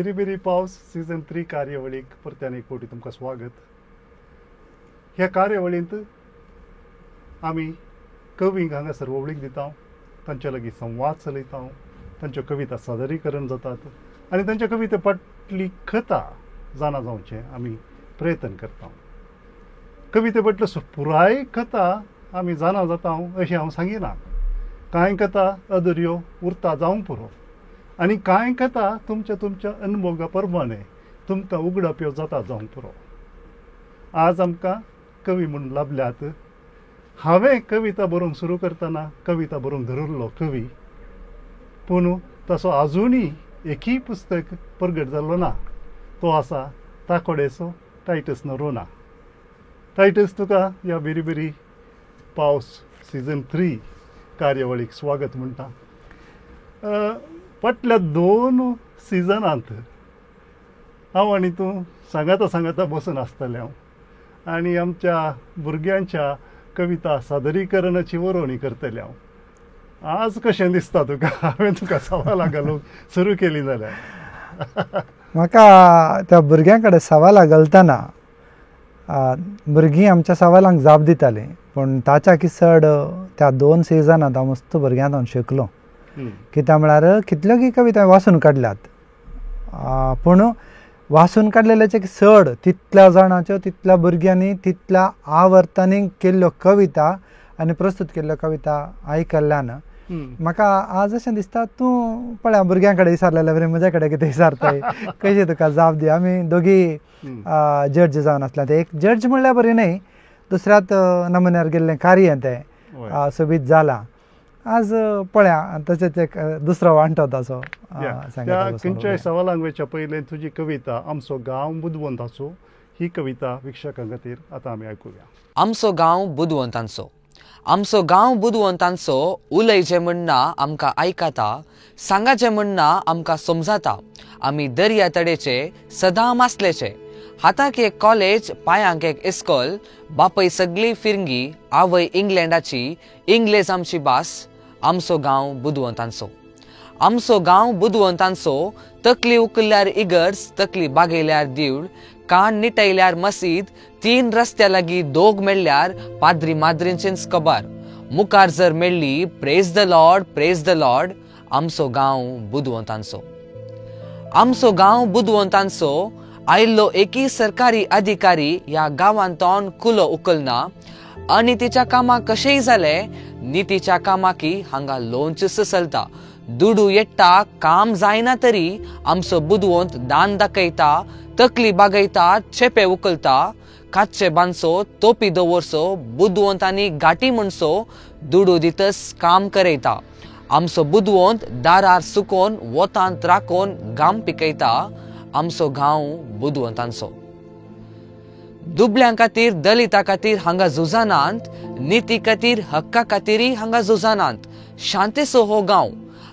Berry berry पावस season 3 कार्यावळीक परत्यान एक फावटी तुमकां स्वागत. ह्या कार्यावळींत आमी कवींक हांगासर वळीक दिता, तांच्या लागीं संवाद चलयता, तांच्यो कविता सादरीकरण जातात आनी तांच्या कविते फाटली कथा जाणा जावचें आमी प्रयत्न करता. कविते फाटल्यो पुराय कथा आमी जाणा जाता अशें हांव सांगिना. कांय कथा अदुऱ्यो उरता जावंक पुरो आनी कांय कथा तुमच्या तुमच्या अनुभवा प्रमाणे तुमकां उगडाप्यो जाता जावंक पुरो. आज आमकां कवी म्हूण लाभल्यात. हांवें कविता बरोवंक सुरू करतना कविता बरोवंक धरिल्लो कवी, पूण तसो आजुनूय एकूय पुस्तक प्रगट जाल्लो ना. तो आसा ताकोडेचो टायटस नरोना. टायटस, तुका ह्या बेरी बेरी पावस सीझन 3 कार्यावळीक स्वागत म्हणटा. फाटल्या 2 सिजनांत हांव आनी तूं सांगाता सांगाता बसून आसतलें हांव आनी आमच्या भुरग्यांच्या कविता सादरीकरणाची वरोवणी करतलें हांव. आज कशें दिसता तुका? हांवें तुका सवालां घालूंक सुरू केली जाल्यार म्हाका त्या भुरग्यां कडेन सवालां घालतना भुरगीं आमच्या सवालांक जाप दितालीं, पूण ताच्या की चड त्या 2 सिजनांत हांव मस्त भुरग्यांक हांव शिकलो. कित्याक म्हळ्यार कितल्यो की कविता वाचून काडल्यात, पूण वाचून काडलेल्याचे चड तितल्या जाणाच्यो तितल्या भुरग्यांनी तितल्या आवर्तांनी केल्ल्यो कविता आनी प्रस्तूत केल्ल्यो कविता आयकल्ल्यान म्हाका आज अशें दिसता, तूं पळय भुरग्यां कडेन विचारलेल्या बरें म्हज्या कडेन कितें विचारताय, कशी तुका जाप दी. आमी दोगी जज जावन आसल्या. एक जज म्हणल्यार बरें न्हय, दुसऱ्यात नमुन्यार गेल्लें कार्य तें सोबीत जालां. आज पळया तशेंच एक दुसरो वांटो ताचो. त्या खंयच्याय सवालांक वयच्या पयलीं तुजी कविता आमचो गांव बुदवंताचो ही कविता वीक्षकां खातीर आतां आमी आयकुया. आमचो गांव बुदवंतांचो, आमचो गांव बुदवंतांचो, उलयचें म्हणना आमकां आयकता, सांगाचें म्हणना आमकां समजाता. आमी दर्या तडेचे सदां मासलेचे, हाताक एक कॉलेज पांयांक एक इस्कॉल, बापय सगळी फिरंगी आवय इंग्लंडाची, इंग्लेज आमची भास. आमचो गांव बुदवंतांचो, आमचो गांव बुदवंतांचो, तकली उखल्ल्यार इगर्ज, तकली बागयल्यार देवूळ, कान निटयल्यार मसीद, 3 रस्त्या लागीं दोग मेळ्ळ्यार पाद्री माद्रींचेंच कबार, मुखार जर मेळ्ळी praise the lord, praise the lord. आमचो गांव बुदवंतांचो, आमचो गांव बुदवंतांचो, आयिल्लो एकूय सरकारी अधिकारी ह्या गांवांतून कुलो उखलना. अनितीच्या कामाक कशेंय जालें, नितीच्या कामाकी हांगा लोनच चलता. दुडू येट्टा काम जायना तरी आमचो बुदवंत दान दाखयता, तकली बागयता, चेपे उखलता, काच्चे बांदचो, तोपी दवरचो, बुदवंत आनी गाठी म्हणचो, दुडू दितस काम करयता. आमचो बुदवंत दारार सुकोवन वतांत राखोवन घाम पिकयता. आमचो गांव बुदवंतांचो. दुबल्यां खातीर दलिता खातीर हांगा झुजानात, निती खातीर हक्का खातीरय हांगा झुजानात. शांतेचो हो गांव,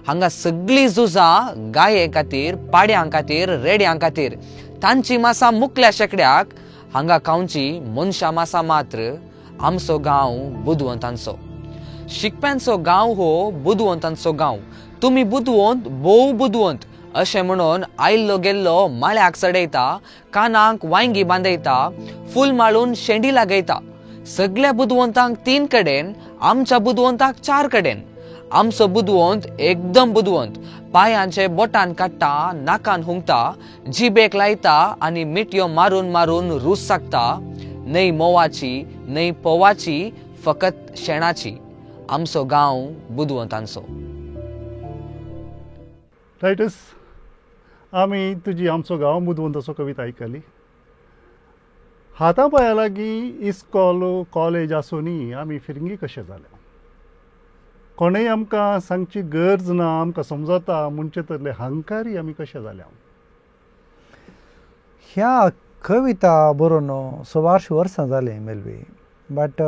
हांगा सगळीं झुजां गाये खातीर, पाड्यां खातीर, रेड्यां खातीर. तांची मासा मुकल्या शेकड्याक, हांगा खावची मनशां मासा मात्र. आमचो गांव बुदवंतांचो. शिकप्यांचो गांव हो बुदवंतांचो गांव. तुमी बुदवंत, भोव बुदवंत अशें म्हणून आयिल्लो गेल्लो माळ्याक चडयता, कानाक वांयगी बांदयता, फूल माळून शेंडी लागयता. सगळ्या बुदवंतांक 3 कडेन, आमच्या बुदवंताक 4 कडेन. आमचो बुदवंत एकदम बुदवंत, पांयांचे बोटान काडटा, नाकान हुंगता, जिबेक लायता आनी मिटयो मारून मारून रूस सागता. न्हय मोवाची न्हय पोवाची, फकत शेणाची. आमचो गांव बुदवंतांचो. टायटस, आमी तुजी आमचो गांव बुदवंताचो कविता आयकली. हाता पांया लागीं इस्कॉल कॉलेज आसूनय आमी फिरंगी कशें जाले? कोणेय आमकां सांगची गरज ना, आमकां समजता म्हणचे तसले हंकारी आमी कशें जाले? ह्या कविता बरोवन सुमारशीं वर्सां जालीं मेलवी, बट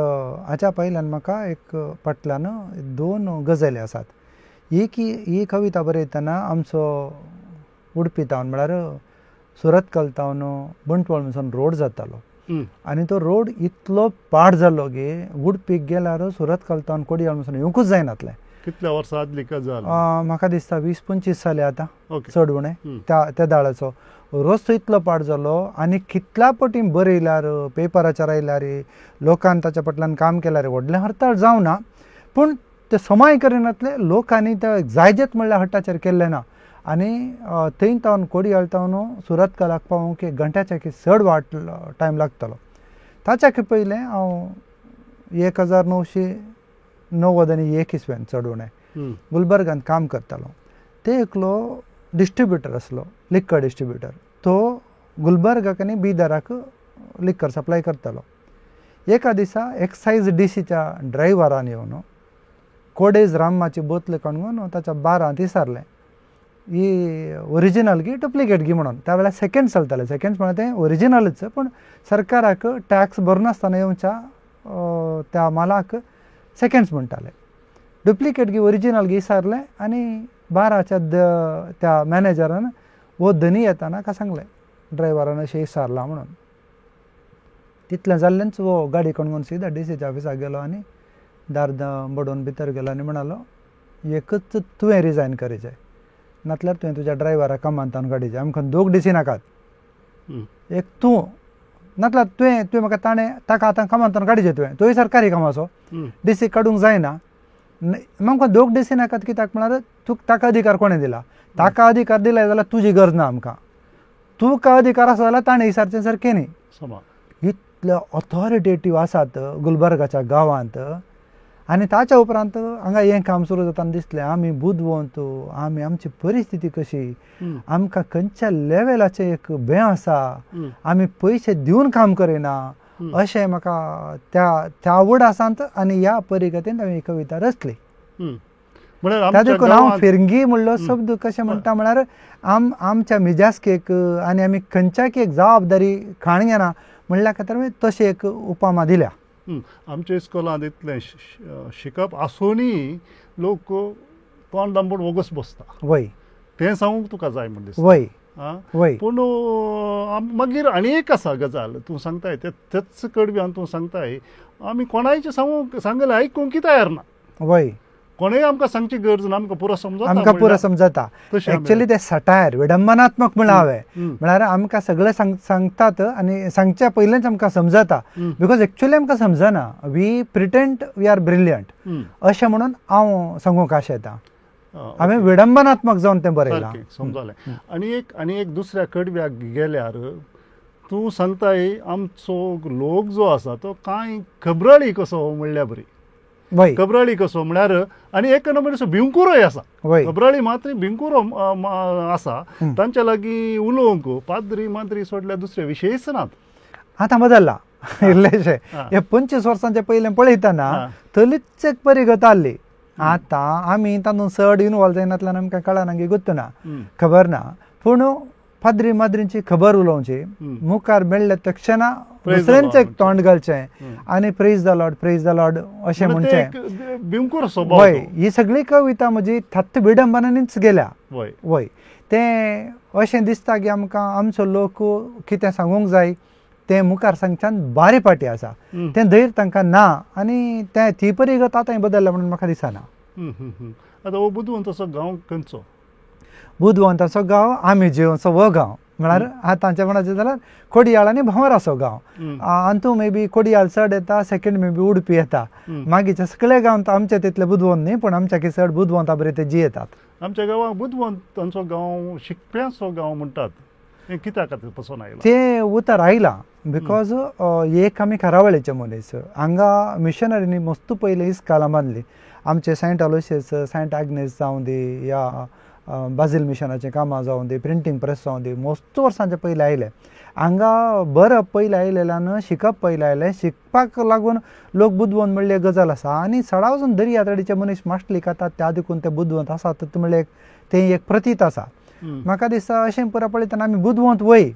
हाच्या पयल्यान म्हाका एक फाटल्यान 2 गजाली आसात. एक ही कविता बरयतना आमचो उडपी तावन म्हळ्यार सुरतकल तावन बंटवाळ म्हणून रोड जातालो आनी तो रोड इतलो पाड जालो की उडपीक गेल्यार सुरतकल तावन कोडियाळ म्हणून येवंकूच जायनातलें. कितल्या वर्सां आदली गजाल? म्हाका दिसता 20-25 जाले आतां चड उणें. त्या दाळाचो रस्तो इतलो पाड जालो आनी कितल्या पटी बरयल्यार, पेपराचेर आयल्यार, लोकान ताच्या फाटल्यान काम केल्यार व्हडलें हरताळ जावना, पूण ते समाय करिनातले लोकांनी ते जायजेत म्हणल्यार हट्टाचेर केल्लें ना. आनी थंय तावन कोडियाळ तावन सुरतकलाक पावोवंक एक घंट्याच्या की चड वाट टायम लागतलो. ताच्या पयलें हांव 1991 इस्वेन चड उणें गुलबर्गांत काम करतालो. ते एकलो डिस्ट्रिब्युटर आसलो, लिक्कर डिस्ट्रिब्युटर. तो गुलबर्गाक आनी बिदराक लिक्कर सप्लाय करतालो. एका दिसा एक्सायज डीसीच्या ड्रायव्हरान येवन कोडेज रामाची बोतल काडून ताच्या बारांत विचारलें, ही ओरिजिनल गी डुप्लिकेट गी म्हणून. त्या वेळार सेकंड चलताले, सेकंड्स म्हळ्यार तें ओरिजिनलच, पूण सरकाराक टॅक्स भरनासतना येवच्या त्या मालाक सेकंड्स म्हणटाले. डुप्लिकेट गी ओरिजिनल गी विचारलें आनी बाराच्या त्या मॅनेजरान वो धनी येताना का सांगलें ड्रायव्हरान अशें विचारलां म्हणून. तितलें जाल्लेंच वो गाडी काडून सीधा डीसीच्या ऑफिसाक गेलो आनी दार बडोवन भितर गेलो आनी म्हणालो, एकच तुवें रिजायन करीचें, नातल्यार तुवें तुज्या ड्रायव्हराक कामांतावन काडीचें. आमकां दोग डीसी नाकात, एक तूं, नातल्यार तुवें तुवें म्हाका ताणें ताका आतां कामांतावन काडीचें, तुवें तोय सरकारी कामाचो डीसी काडूंक जायना. आमकां दोग डीसी नाकात कित्याक म्हळ्यार तुका ताका अधिकार कोणें दिला? ताका अधिकार दिला जाल्यार तुजी गरज ना आमकां, तुका अधिकार आसा जाल्यार ताणें विचारचें सारकें न्ही. इतले ऑथॉरिटेटीव आसात गुलबर्गाच्या गांवांत. आनी ताच्या उपरांत हांगा हें काम सुरू जाताना दिसलें आमी बुदवंत, आमी आमची परिस्थिती कशी, आमकां खंयच्या लेवलाचें एक भंय आसा, आमी पयशे दिवन काम करिना, अशें म्हाका त्या त्या उडासांत आनी ह्या परिगतेन हांवें ही कविता रचली. त्या देखून हांव फिरंगी म्हणलो शब्द कशें म्हणटा म्हळ्यार आमच्या मिजासकेक आनी आमी खंयच्याक एक जबाबदारी खाण घेना म्हणल्या खातीर हांवें तशें एक उपमा दिल्या. आमच्या इस्कोलांत इतलें शिकप आसूनय लोक तोंड दांबून वोगस बसता. वय तें सांगूंक तुका जाय म्हण दिसता. वय वय. पूण मागीर आनी एक आसा गजाल तूं सांगताय तेच कडव्यान तूं सांगताय आमी कोणायचें सांगूंक सांगलें आयकूंक तयार ना. वय कोणेय आमकां सांगची गरज ना, आमकां पुरो समजता, आमकां पुरो समजता. एक्चुअली ते सटायर विडंबनात्मक म्हणलां हांवें, म्हळ्यार आमकां सगळें सांगतात आनी सांगच्या पयलेंच आमकां समजता, because actually आमकां समजना, we pretend we are brilliant अशें म्हणून हांव सांगूंक आशेता. हांवें विडंबनात्मक जावन तें बरयलां. समजलें. आनी एक दुसऱ्या कडव्याक गेल्यार तूं सांगताय आमचो लोक जो आसा तो कांय खबराळी कसो म्हणल्या बरी, कबराळी कसो म्हळ्यार आनी एक नंबर भिवकुरोय आसा, कबराळी मात्र भिवकुरो आसा, तांच्या लागीं उलोवंक पाद्री माद्री सोडल्यार दुसरे विशयच नात. आतां बदल्ला इल्लेशें, हे 25 वर्सांचे पयलें पळयतना थलीच एक परिगत आहली. आतां आमी तातूंत चड इनवॉल्व जायनातल्यान आमकां कळना की गुत्तना खबर ना, पूण पाद्री माद्रींची खबर उलोवची, मुखार मेळ्ळे तक्षणा दुसऱ्यांचें एक तोंड घालचें आनी praise the Lord praise the Lord अशें म्हणचें. वय ही सगळी कविता म्हजी थत्त विडंबनांनीच गेल्या. वय तें अशें दिसता की आमकां आमचो लोक कितें सांगूंक जाय तें मुखार सांगच्यान बारी पाटी आसा, तें धैर्य तांकां ना आनी तें ती परिगत आतां बदल्ल्या म्हणून म्हाका दिसना. आतां हो बुदवंताचो गांव खंयचो? बुदवंताचो गांव आमी जिवनचो हो गांव म्हळ्यार आतांचे म्हणचे जाल्यार कोडियाळ आनी भोंवराचो गांव. अंतू मे बी कोडियाळ चड येता, सेकंड मे बी उडपी येता, मागीरचे सगळे गांव आमचे तितले बुदवंत न्ही, पूण आमच्या चड बुदवंता बरे ते जियेतात. आमच्या गांवाक बुदवंतांचो गांव, शिकप्यांचो गांव म्हणटात, हें कित्याक खातीर पसून आयलां तें उतर आयलां? Because एक आमी खारावळीचे मनीस, हांगा मिशनरींनी मस्त पयलीं इस्कालां बांदली, आमचे सेंट अलोशियस, सेंट आग्नेस जावं दी या बाजील मिशनाचें कामां जावं दी, प्रिंटींग प्रेस जावं दी, मस्त वर्सांचे पयलीं आयले. हांगा बरप पयलीं आयलेल्यान शिकप पयलीं आयलें, शिकपाक लागून लोक बुदवंत म्हणली एक गजाल आसा. आनी सडावजून दर्या तडीचे मनीस मास्टली खातात त्या देखून ते बुदवंत आसात म्हणल्यार तें एक प्रतीत आसा. म्हाका दिसता अशें पुरो पळयतना आमी बुदवंत वय,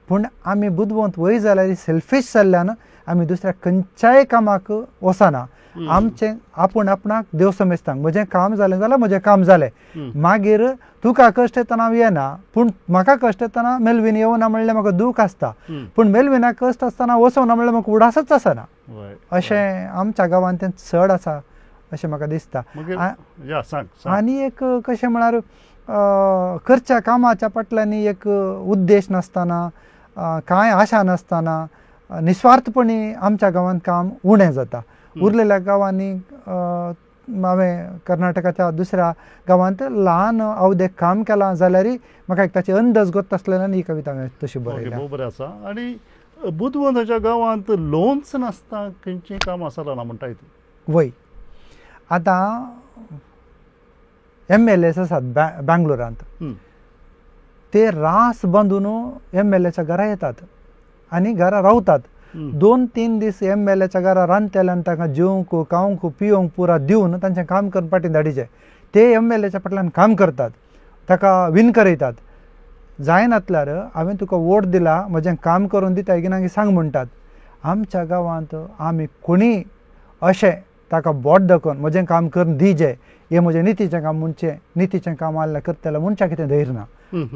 पूण आमी बुदवंत वय जाल्यार सेल्फीश जाल्ल्यान आमी दुसऱ्या खंयच्याय कामाक वचना. आमचें आपूण आपणाक देव समेस्तांक म्हजें काम जालें जाल्यार म्हजें काम जालें, मागीर तुका कश्ट येतना हांव येना, पूण म्हाका कश्ट येतना मेलवीन येवना म्हणल्यार म्हाका दूख आसता, पूण मेलविनाक कश्ट आसतना वचना म्हणल्यार म्हाका उडासच आसना. अशें आमच्या गांवांत तें चड आसा अशें म्हाका दिसता. आनी एक कशें म्हळ्यार करच्या कामाच्या फाटल्यान एक उद्देश नासतना, कांय आशा नासतना निस्वार्थपणी आमच्या गांवांत काम उणें जाता. उरलेल्या गांवांनी हांवें कर्नाटकाच्या दुसऱ्या गांवांत ल्हान अवधेक काम केलां जाल्यार म्हाका एक ताचे अंदाज गोत आसलेल्यान ही कविता हांवें तशी बरयल्या. बरें आसा. आनी बुदवंताच्या गांवांत लोन्स नासता खंयचीं कामां चलना म्हणटाय तूं? वय, आतां एम एल एस आसात बेंगलोरांत, ते रास बांदून एम एल एच्या घरा येतात आनी घरा रावतात. 2-3 दीस एम एल एच्या घरा रांदतले आनी तांकां जेवंक खावंक पिवंक पुरा दिवन तांचें काम करून फाटीं धाडीचें. ते एम एल एच्या फाटल्यान काम करतात, ताका विन करयतात. जायनातल्यार हांवें तुका वोट दिला, म्हजें काम करून दिता की ना सांग म्हणटात. आमच्या गांवांत आमी कोणी अशें ताका बोट दाखोवन म्हजें काम करून दिजे, हें म्हजें नितीचें काम म्हणचें, नितीचें काम आहल्यार करतलें मनशाक कितें धैर्य ना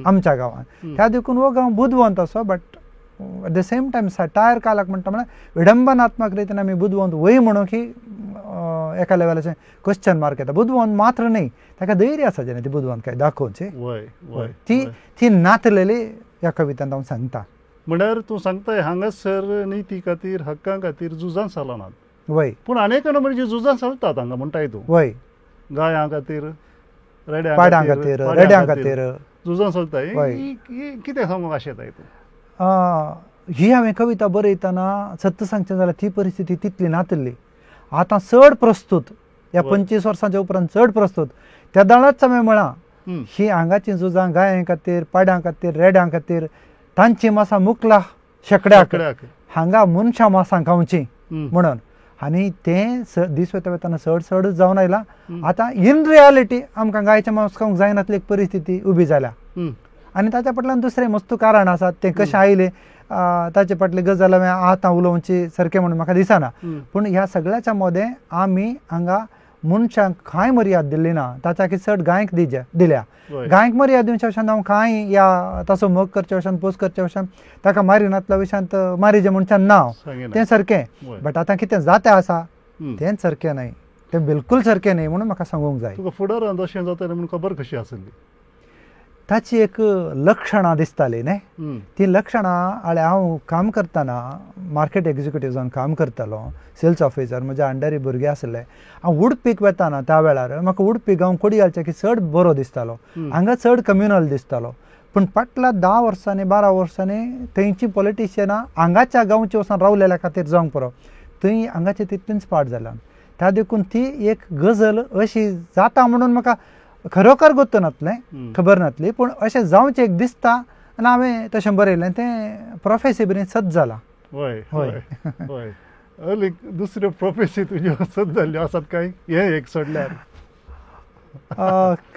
आमच्या गांवांत. त्या देखून हो गांव बुदवंत असो, but at the same time satire कालाक म्हणटा म्हळ्यार विडंबनात्मक रितीन आमी बुदवंत वय म्हणून की एका लेवलाचें क्वेश्चन मार्क येता. बुदवंत मात्र न्हय, ताका धैर्य आसा जेन्ना ती बुदवंत काय दाखोवची, ती ती नातलेली ह्या कवितांत हांव सांगता. म्हळ्यार तूं सांगताय हांगासर निती खातीर हक्कां खातीर झुजां चलनात. वय, पूण अनेक म्हणजे झुजां चलतात हांगा म्हणटाय तूं. वय, गायां खातीर, पाड्यां खातीर, रेड्यां खातीर झुजां चलताय. कितें सांगूंक आशेताय तूं? ही हांवें कविता बरयतना सत्य सांगचें जाल्यार ती परिस्थिती तितली नातली. आतां चड प्रस्तूत ह्या 25 वर्सांच्या उपरांत चड प्रस्तूत. त्या दाळाच हांवें म्हळां ही हांगाचीं झुजां गायां खातीर, पाड्यां खातीर, रेड्यां खातीर, तांची मासां मुकला शेकड्याक, हांगा मनशां मासां खावचीं म्हणून. आनी तें दीस वता वतना चड चडच जावन आयलां. आतां इन रियालिटी आमकां गायचें मांस खावंक जायनातली एक परिस्थिती उबी जाल्या. आनी ताच्या फाटल्यान दुसरें मस्त कारण आसा, तें कशें आयलें ताचे फाटली गजाल हांवें आतां उलोवची सारकें म्हणून म्हाका दिसना. पूण ह्या सगळ्याच्या मदें आमी हांगा मनशांक कांय मर्याद दिल्ली ना, ताच्या चड गायक दिल्या. गायक मर्याद दिवच्या वशान हांव कांय ह्या ताचो मोग करच्या वशान, पोस करच्या वशान, ताका मारिनातल्या विशयांत मारिजे मनशान ना, तें सारकें. बट आतां कितें जाता आसा तें सारकें न्हय, तें बिलकूल सारकें न्हय म्हणून म्हाका सांगूंक जाय. तुका फुडारांत अशें जातलें म्हणून खबर कशी आसली? ताची एक लक्षणां दिसताली न्ही, ती लक्षणां हांव हांव काम करतना मार्केट एग्जिक्युटीव जावन काम करतालो, सेल्स ऑफिसर, म्हज्या अंडरी भुरगे आसले. हांव उडपीक वतना त्या वेळार म्हाका उडपी गांव कोडियालच्या की चड बरो दिसतालो, हांगा चड कम्युनल दिसतालो. पूण फाटल्या 10 वर्सांनी 12 वर्सांनी थंयची पॉलिटिशियनां हांगाच्या गांवचे वचून रावलेल्या खातीर जावंक पुरो, थंय हांगाचे तितलीच पाड जाल्या. त्या देखून ती एक गजल अशी जाता म्हणून म्हाका खरोखर गोत्त नातलें, खबर नातली, पूण अशें जावचें एक दिसता आनी हांवें तशें बरयलें, तें प्रोफेसी बरी सत जालां. हय हय हय. दुसऱ्यो प्रोफेसी तुज्यो सत जाल्ल्यो आसात काय हें एक सोडल्यार?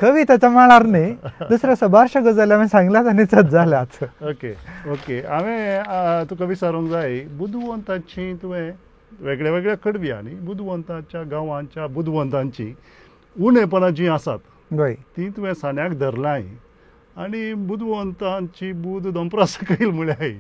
कविताच्या मळार न्ही, दुसऱ्यो सबारश्यो गजाली हांवें सांगल्यात आनी सत जाल्यात. Okay okay. हांवें तुका विचारूंक जाय, बुदवंताची तुवें वेगळ्या वेगळ्या कडव्या न्ही, बुदवंताच्या गांवांच्या बुदवंतांची उणेपणां जीं आसात ती तुवें सान्याक धरलाय आनी बुदवंतांची बुद दोंपरा सकयल म्हळ्याय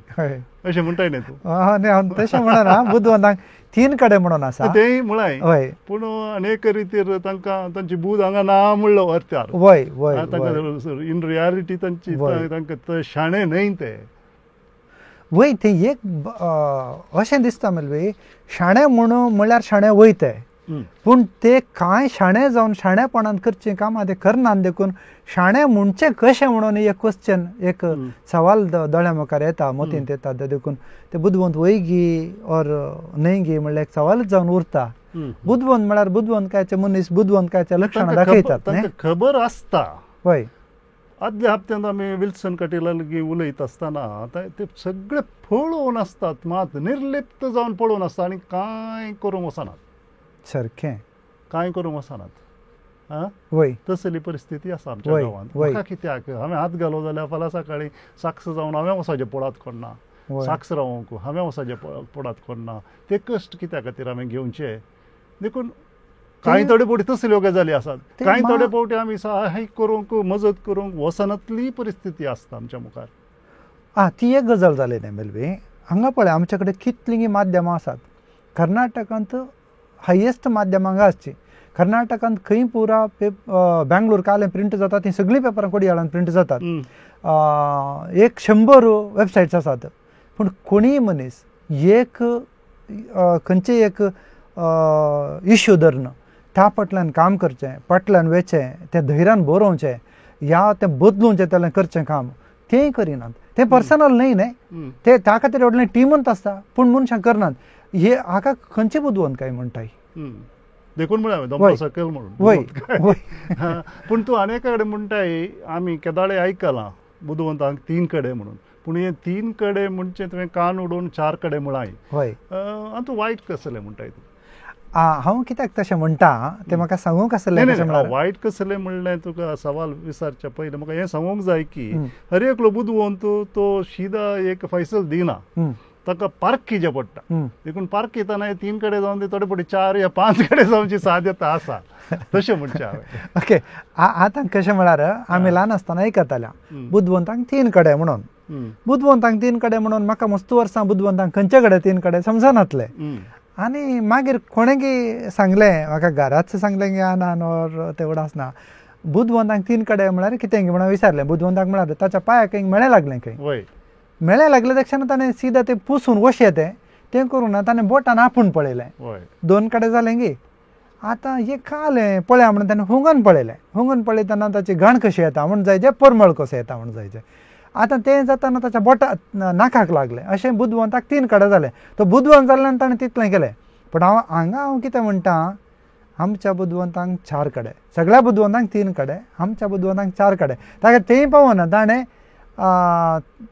अशें म्हणटाय न्ही तूं? हांव तशें म्हणना, बुदवंतांक 3 कडेन म्हणून आसा तेंय म्हळाय, पूण अनेक रितीर तांकां तांची बुद हांगा ना म्हणलो अर्थार. वय वय, तांकां इन रियालिटी तांची तांकां शाणे न्हय ते. वय, तें एक अशें दिसता मेलवी शाणे म्हणून म्हणल्यार शाणे वय ते, पूण ते कांय शाणे जावन शाणेपणान करचें कामां ते करनात, देखून शाणे म्हणचें कशें म्हणून एक क्वेश्चन, एक सवाल दोळ्या मुखार येता, मतींत येता. देखून ते बुदवंत वयगी ऑर न्हय गी म्हणल्यार एक सवालच जावन उरता. बुदवंत म्हळ्यार बुदवंतकायचे मनीस बुदवंतकायचे लक्षणां दाखयतात, खबर आसता. वय, आदल्या हप्त्यांत आमी विल्सन कटेला लागीं उलयत आसतना ते सगळे पळोवन आसतात, मात निर्लिप्त जावन पळोवन आसता आनी कांय करूंक वचनात, सारकें कांय करूंक वचनात. वय, तसली परिस्थिती आसा आमच्या गांवांत. म्हाका कित्याक हांवें हात घालो जाल्यार फाल्यां सकाळीं साक्ष जावन हांवें वचपाचें पोडात कोण्णा, साक्ष रावंक हांवें वचपाचें पोडात कोण्णा, ते कश्ट कित्या खातीर हांवें घेवचे? देखून कांय थोडे फावटी तसल्यो गजाली आसात, कांय थोडे फावटी आमी सहाय्य करूंक, मजत करूंक वचनातली परिस्थिती आसता आमच्या मुखार. आं, ती एक गजाल जाली न्ही मेलवी. हांगा पळय आमच्या कडेन कितलीं माध्यमां आसात. कर्नाटकांत हायेस्ट माध्यमां हांगा आसची. कर्नाटकांत खंय पुरा बेंगलोर कालें प्रिंट जाता तीं सगळीं पेपरां कोडियाळान प्रिंट जातात. 100 वेबसायट्स आसात. पूण कोणीय मनीस एक खंयचे एक इश्यू धरून त्या फाटल्यान काम करचें, फाटल्यान वेचें, तें धैर्यान बरोवचें या तें बदलूचें तें करचें काम तेंय करिनात. तें पर्सनल न्हय न्हय, ते त्या खातीर व्हडलें टिमूच आसता, पूण मनशां करनात. हे हाका खंयचे बुदवंत काय म्हणटाय? देखून म्हळ्यार हांवें सकयल म्हणून. पूण तूं आनी एका कडेन म्हणटाय, आमी केदाळे आयकलां बुदवंतांक 3 कडेन म्हणून, पूण हे 3 कडेन म्हणचे तुवें कान उडोवन 4 कडेन म्हळाय. हय, आनी तूं वायट कसलें म्हणटाय तूं? हांव कित्याक तशें म्हणटा तें म्हाका सांगूंक आसलें. वायट कसलें म्हणलें तुका सवाल विचारच्या पयलीं म्हाका हें सांगूंक जाय की हर एकलो बुदवंत तो शिदा एक फैसल दिना, ताका पारखीचें पडटा. देखून पारखितना 3 कडेन जावन थोडे फावटी 4 या 5 कडेन जावची साध्यता आसा, तशें म्हणचें हांवें. ओके, आतां कशें म्हळ्यार आमी ल्हान आसतना आयकताल्या बुदवंतांक 3 कडेन म्हणून. बुदवंतांक 3 कडेन म्हणून म्हाका मस्त वर्सां बुदवंतांक खंयचे कडेन 3 कडेन समजनातलें. आनी मागीर कोणें सांगलें म्हाका, घराच सांगलें की ना नोर तेवढं आसना, बुदवंतांक 3 कडेन म्हळ्यार कितें म्हणून विचारलें. बुदवंतांक म्हळ्यार ताच्या पांयाक खंय मेळें लागलें, खंय मेळें लागलें तक्षण ताणें सीधा तें पुसून वशें तें तें करूं ना, ताणें बोटान आपूण पळयलें, 2 कडेन जालें गी. आतां हें खालें पळया म्हणून ताणें हुंगून पळयलें, हुंगून पळयतना ताची घाण कशी येता म्हूण जायचें, परमळ कसो येता म्हूण जायचें. आतां तें जाताना ताच्या बोटा नाकाक लागलें. अशें बुदवंताक 3 कडेन जालें. तो बुदवंत जाल्ल्यान ताणें तितलें केलें. पूण हांव हांगा हांव कितें म्हणटा, आमच्या बुदवंतांक 4 कडेन, सगळ्या बुदवंतांक 3 कडेन, आमच्या बुदवंतांक 4 कडेन. ताका तेंय पावना, ताणें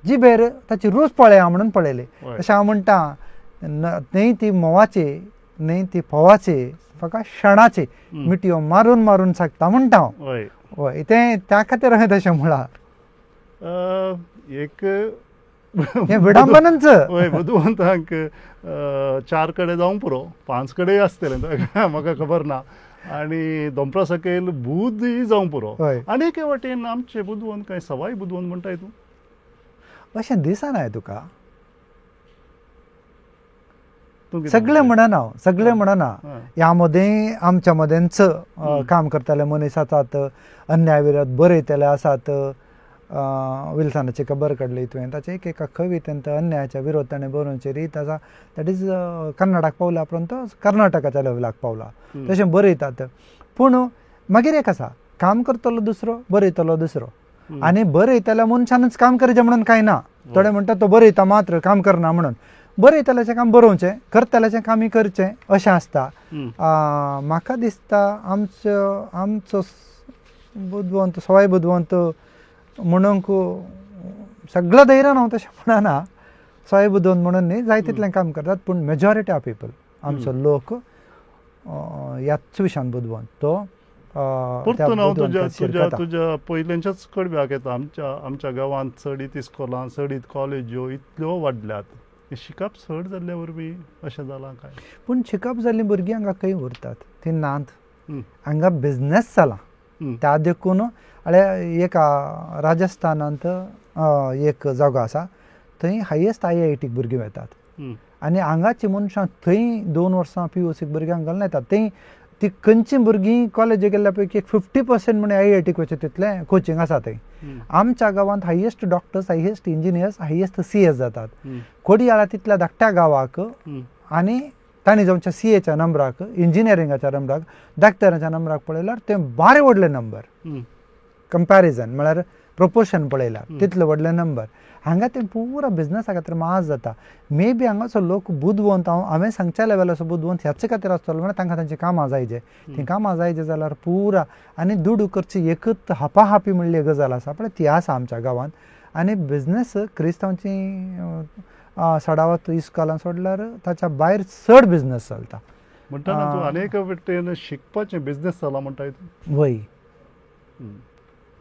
जिबेर ताची रूच पळया म्हणून पळयली. तशें हांव म्हणटा, न्हय ती म्होंवाची न्हय ती फोवाची, फकत शेणाची मिटयो मारून मारून सागता म्हणटा हांव. हय, तें त्या खातीर हांवें तशें म्हळां. एक हें विडंबनच. हय, बुदवंतांक 4 कडेन जावंक पुरो, 5 कडेन आसतलें म्हाका खबर ना, आनी दोंपरा सकयल बूदय जावंक पुरो. आनी एके वाटेन आमचे बुदवंत काय सवाय बुदवंत म्हणटाय तूं? अशें दिसना तुका? सगळें म्हणना हांव, सगळें म्हणना. ह्या मदें आमच्या मदेंच काम करतले मनीस आसात, अन्याय विरोध बरयतले आसात. विल्सनाची खबर काडली तुवें, ताचे एक एका कवितेंत अन्यायाच्या विरोध ताणें बरोवची रीत आसा, that is कर्नाटक पावला उपरांत तो कर्नाटकाच्या लेवलाक पावला, तशें बरयतात. पूण मागीर एक आसा, काम करतलो दुसरो, बरयतलो दुसरो. आनी बरयतल्या मनशानच काम करचें म्हणून कांय ना. थोडे म्हणटा तो बरयता मात्र काम करना म्हणून. बरयतल्याचें काम बरोवचें, करतल्याचें कामय करचें, अशें आसता. म्हाका दिसता आमचो आमचो बुदवंत, सवाय बुदवंत म्हणूंक सगळ्या धैर्यान हांव तशें म्हणना, सवाय बुदवंत म्हणून न्ही, जाय तितलें काम करतात. पूण मेजॉरिटी ऑफ पिपल, आमचो लोक ह्याच विशयान बुदवंत. तो परतून हांव तुज्या तुज्या तुज्या पयल्यांच्याच कडव्याक येता. आमच्या आमच्या गांवांत चडीत इस्कोलां, चडीत कॉलेज्यो इतल्यो वाडल्यात, शिकप चड जाल्ल्या वरवीं अशें जालां काय? पूण शिकप जाल्लीं भुरगीं हांगा खंय उरतात? ती नात. हांगा बिजनेस जाला. त्या देखून एक राजस्थानांत एक जागो आसा, थंय हायेस्ट IIT भुरगीं वेतात, आनी हांगाची मनशां थंय 2 वर्सां PUC भुरग्यांक घालून येतात. थंय ती खंयची भुरगीं कॉलेजीक गेल्ल्या पैकी 50% म्हण IIT वचता, तितलें कोचिंग आसा थंय. आमच्या गांवांत highest doctors, highest engineers, highest CS जातात. कोडियाळा तितल्या धाकट्या गांवाक आनी तांणी जावच्या CAच्या नंबराक, इंजिनियरिंगाच्या नंबराक, डाक्टराच्या नंबराक पळयल्यार ते बारे व्हडले नंबर, कंपॅरिजन म्हळ्यार प्रोपोर्शन पळयल्यार तितले व्हडले नंबर. हांगा ते पुरा बिजनसा खातीर माज जाता. मे बी हांगाचो लोक बुदवंत, हांव हांवें सांगच्या लेवलाचो बुदवंत ह्याच खातीर आसतलो म्हळ्यार तांकां तांची कामां जायचे, तीं कामां जायचे जाल्यार पुरा आनी दुडू करची एकच हापाहापी म्हणली गजाल आसा पळय, ती आसा आमच्या गांवांत. आनी बिजनस क्रिस्तांवची सडावत इस्कोलान सोडल्यार ताच्या भायर चड बिजनस चलता. म्हणटा तूं अनेक वटेन शिकपाचें बिजनस चला म्हणटा तूं? वय,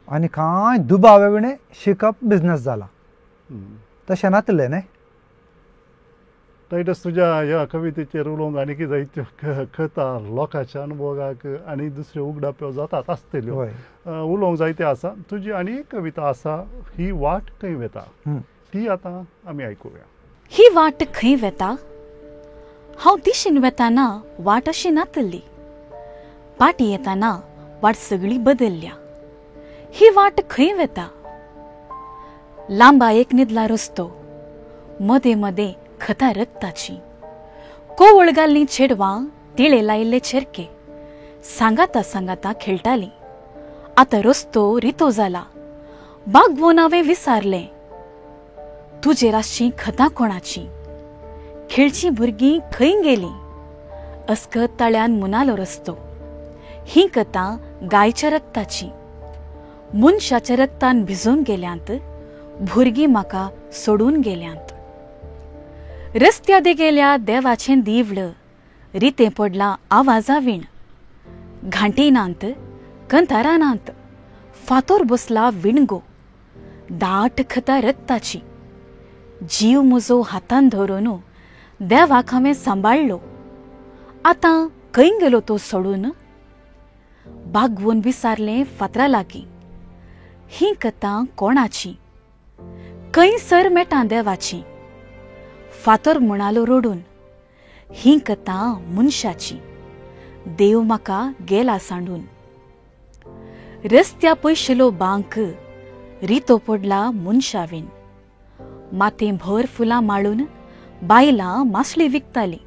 आनी कांय दुबावा विणें शिकप बिजनस जाला, तशें नातलें न्हय. टायटस, तुज्या ह्या कवितेचेर उलोवंक आनी जायत्यो कथा लोकांच्या अनुभवाक आनी दुसऱ्यो उगडाप्यो जातात आसतल्यो, उलोवंक जायते आसा. तुजी आनी एक कविता आसा, ही वाट खंय वेता, ती आतां आमी आयकुया. ही वाट खंय वेता? हांव दिशेन वेताना वाट अशी नातली, पाटी येताना वाट सगळी बदलल्या. ही वाट खंय वेता? लांबा एक न्हिदला रस्तो, मदें मदें खतां रक्ताची, कोवळ घाल्लीं चेडवां तिळे लायिल्ले चेरके सांगाता सांगाता खेळटालीं. आतां रस्तो रितो जाला, बागवोन हांवें विसारलें. तुजेर आसचीं खतां कोणाचीं? खेळचीं भुरगीं खंय गेलीं? अस्कत ताळ्यान मुनालो रस्तो. हीं कथां गायच्या रक्ताचीं, मनशाच्या रक्तान भिजून गेल्यांत. भुरगीं म्हाका सोडून गेल्यांत. रस्त्या देगेल्या देवाचें दिवळ रितें पडलां आवाजा वीण. घांटी नात, कंतारां नात, फातोर बसला विणगो, दाट खतां रक्ताची. जीव म्हजो हातान धरून देवाक हांवें सांबाळ्ळो. आतां खंय गेलो तो सोडून? बागवोन विसारलें फातरा लागीं. हीं कथां कोणाची? खंय सर मेटां देवाची? फातर म्हणालो रडून, हीं कथां मनशाची, देव म्हाका गेला सांडून. रस्त्या पयशिलो बांक रितो पडला मनशावीन. माथें भर फुलां माळून बायलां मासळी विकतालीं.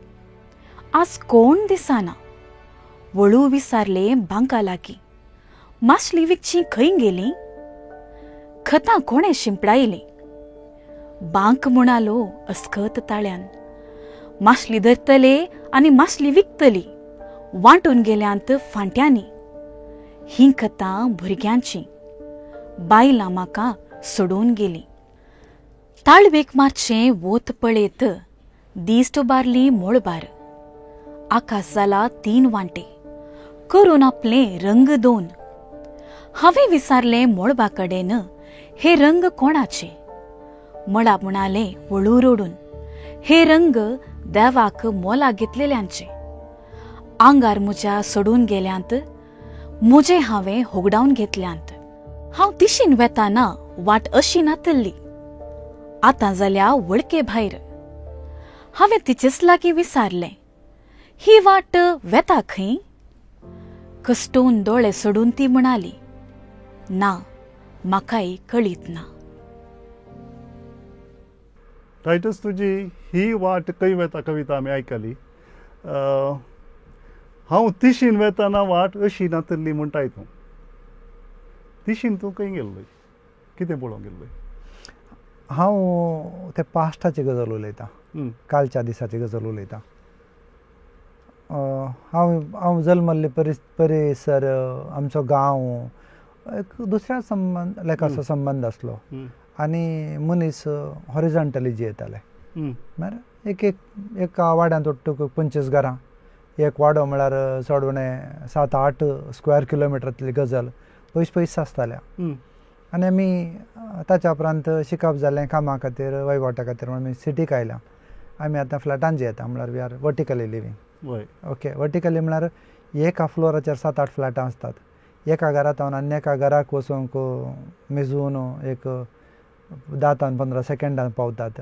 आज कोण दिसना. वळू विसारले बांका लागीं. मासळी विकची खंय गेली? खतां कोणें शिंपडायलीं? बांक म्हणालो अस्कत ताळ्यान, मासली धरतले आनी मासली विकतली, वांटून गेल्यांत फांट्यांनी. हीं खतां भुरग्यांचीं, बायलां म्हाका सोडून गेलीं. ताळवेक मारचें वोत पळयत दिश्ट बारली मोळबार. आकाश जाला 3 वांटे, करून आपले रंग 2. हांवें विसारलें मळबा कडेन, हे रंग कोणाचे? मळा म्हणालें वळू रडून, हे रंग देवाक मोला घेतलेल्यांचे. आंगार म्हज्या सोडून गेल्यांत, म्हजें हांवें होगडावन घेतल्यांत. हांव तिशीन वेताना वाट अशी नातल्ली, आतां जाल्या वळखे भायर. हांवें तिचेच लागीं विसारलें, ही वाट वेता खंय? कस्टोवन दोळे सोडून ती म्हणाली, ना, म्हाकाय कळीत ना. टायटस, तुजी ही वाट खंय वेता कविता आमी आयकली. हांव तिशीन वेताना वाट अशी नातल्ली म्हणटाय तूं. तिशीन तूं खंय गेल्लोय? कितें पळोवंक गेल्लोय? हांव ते पास्टाची गजाल उलयतां, कालच्या दिसाची गजाल उलयतां. हांव हांव जल्मल्ले परिसर, आमचो गांव एक दुसऱ्या संबंद लेखाचो संबंद आसलो आनी मनीस हॉरिझॉन्टली जियेताले. म्हळ्यार एक एक एका वाड्यांत ओट्टूक 25 घरां, एक वाडो म्हळ्यार चड उणें 7-8 स्क्वेअर किलोमिटरांतली गजाल पयस पयस आसताल्या. आनी आमी ताच्या उपरांत शिकप जालें, कामा खातीर वहिवटा खातीर म्हणून आमी सिटीक आयल्या. आमी आतां फ्लॅटान जियेता, म्हळ्यार we are vertically living. Okay, vertically म्हळ्यार एका फ्लोराचेर 7-8 फ्लॅटां आसतात. एका घरांत आनी एका घराक वचूंक मेजून एक 10-15 सेकेंडान पावतात.